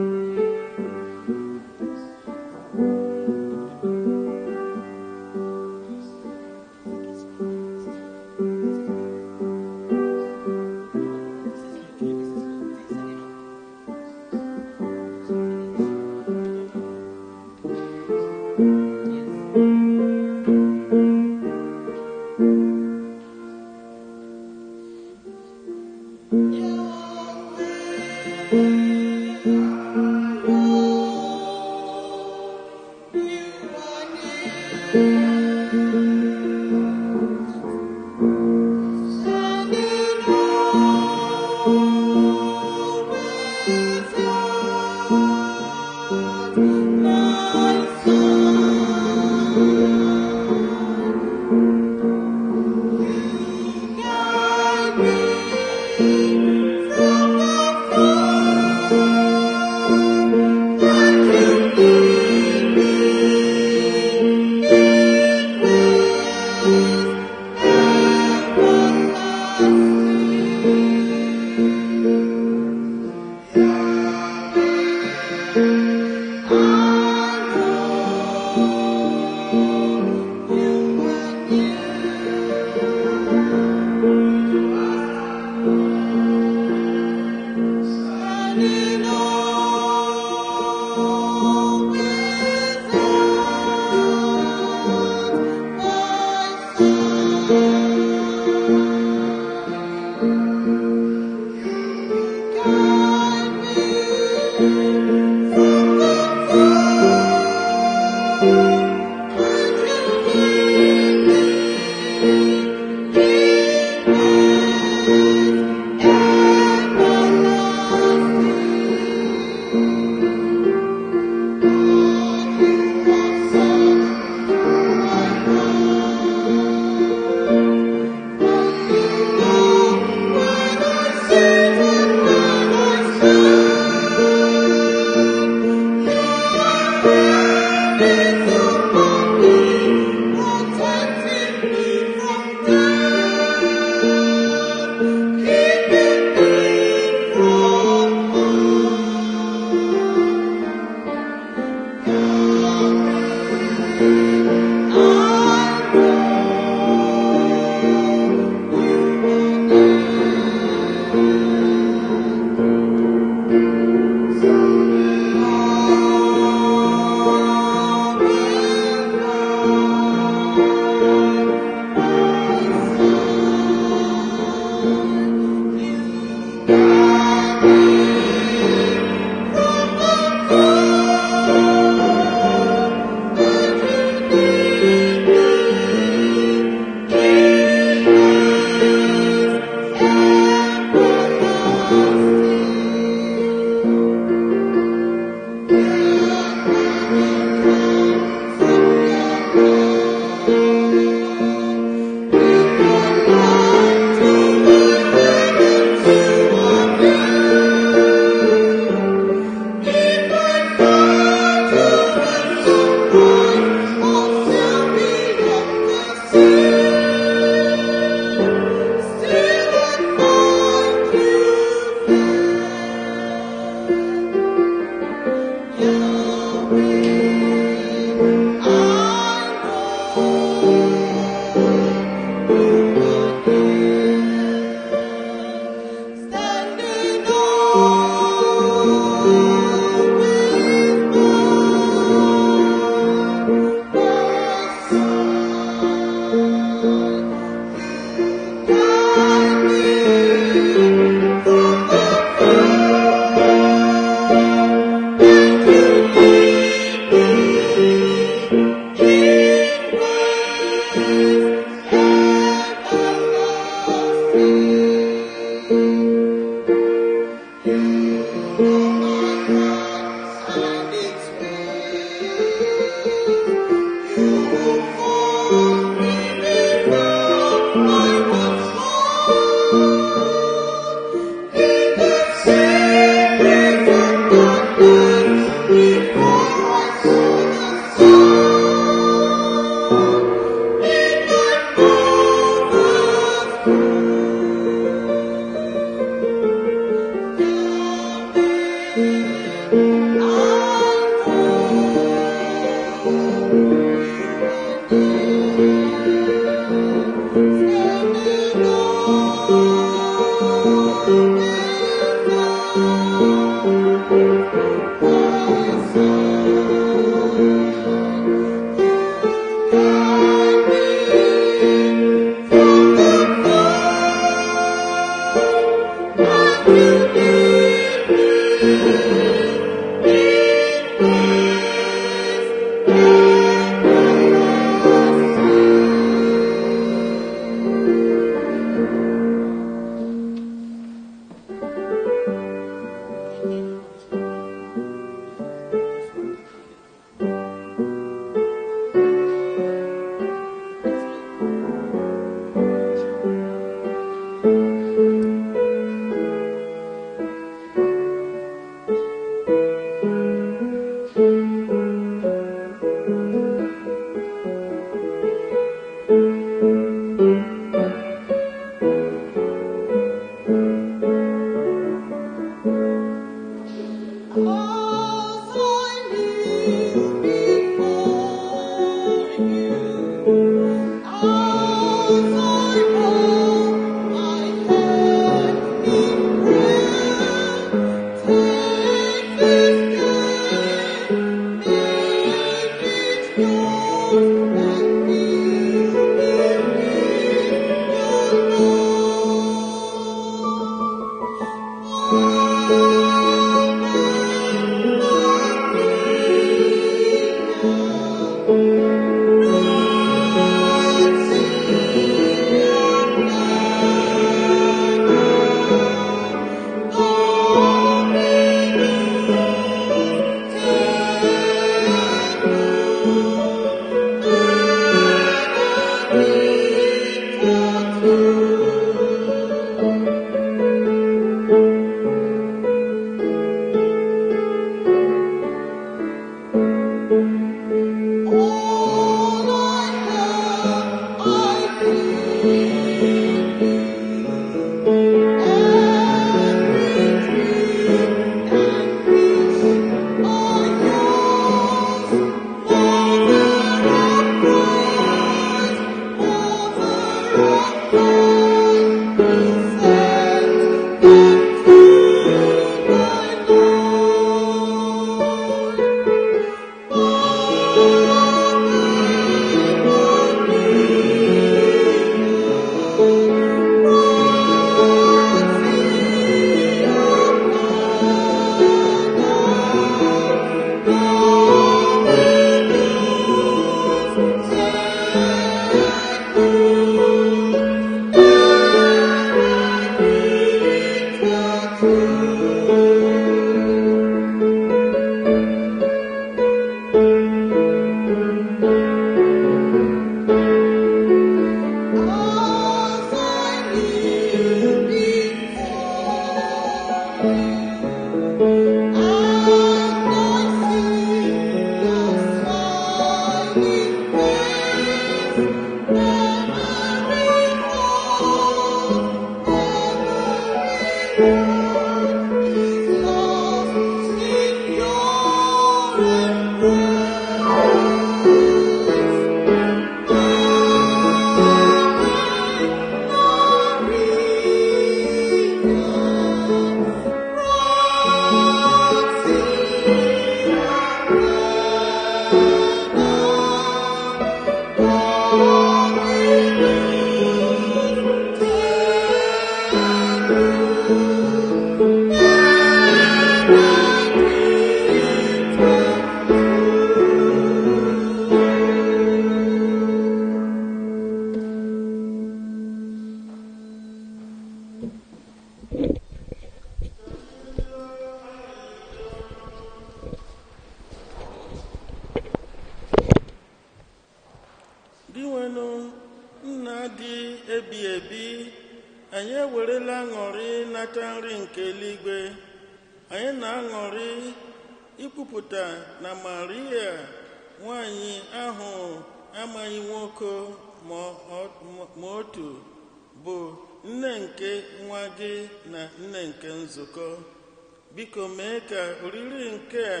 Biko mee ka oriri nke a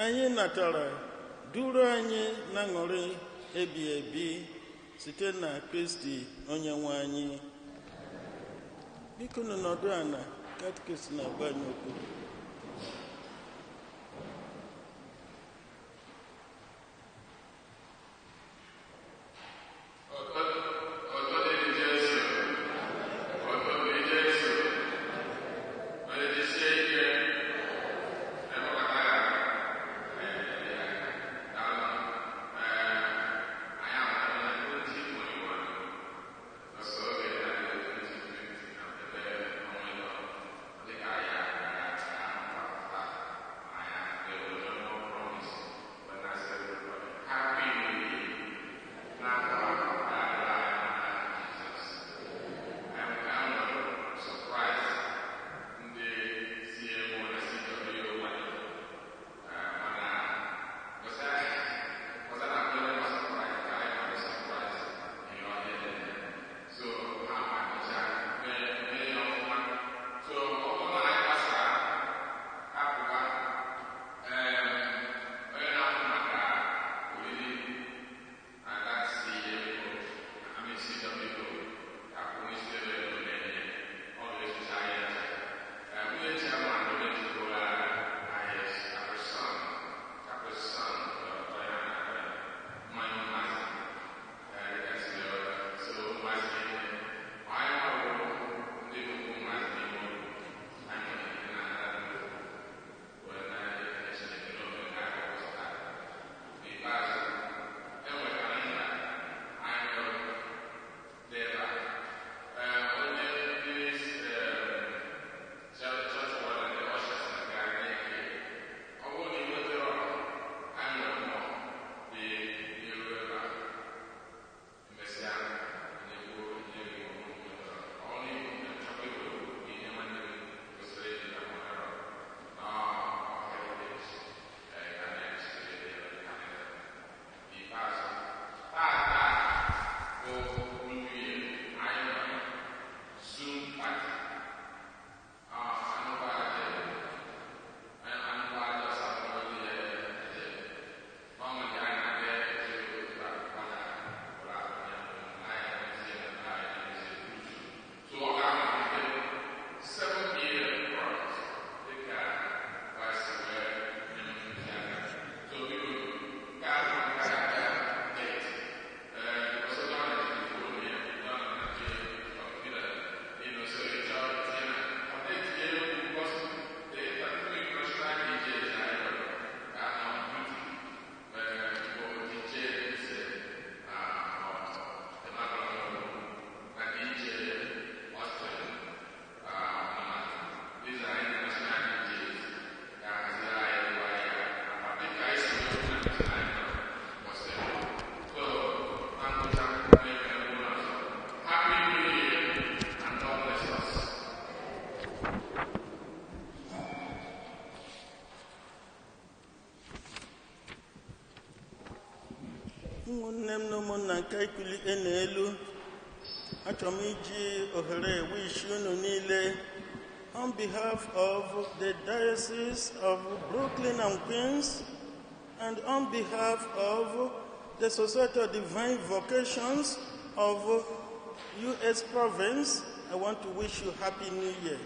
anyị natara duru anyị na ṅụrị ebi ebi site na Kristi onye nwe anyị. Biko unu nọdụ ala, katikist na-agwa anyị okwu. Ụmụnne m na ụmụnna nke ikulite n'elu, achọrọ m iji ohere wish unu niile on behalf of the Diocese of Brooklyn and Queens and on behalf of the Society of Divine Vocations of U.S. Province, I want to wish you Happy New Year.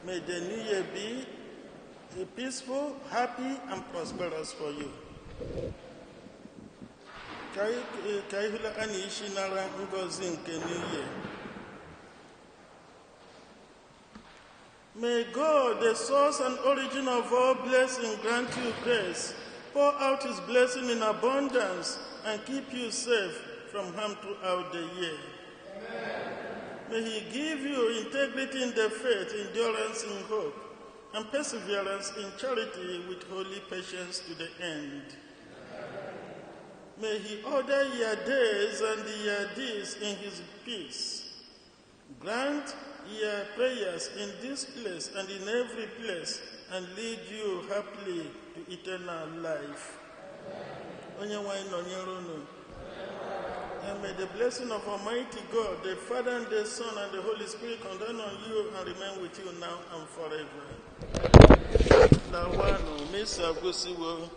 May the New Year be a peaceful, happy, and prosperous for you. Ka anyị hụla a na-isi nara ngọzi nke New Year. May God, the source and origin of all blessing, grant you grace, pour out his blessing in abundance, and keep you safe from harm throughout the year. Amen. May he give you integrity in the faith, endurance in hope, and perseverance in charity with holy patience to the end. May he order your days and your deeds in his peace. Grant your prayers in this place and in every place, and lead you happily to eternal life. Onye nwe anyị nọnyere unu. And may the blessing of Almighty God, the Father and the Son and the Holy Spirit come down on you and remain with you now and forever. Lawanụ, misa agwụsịwo.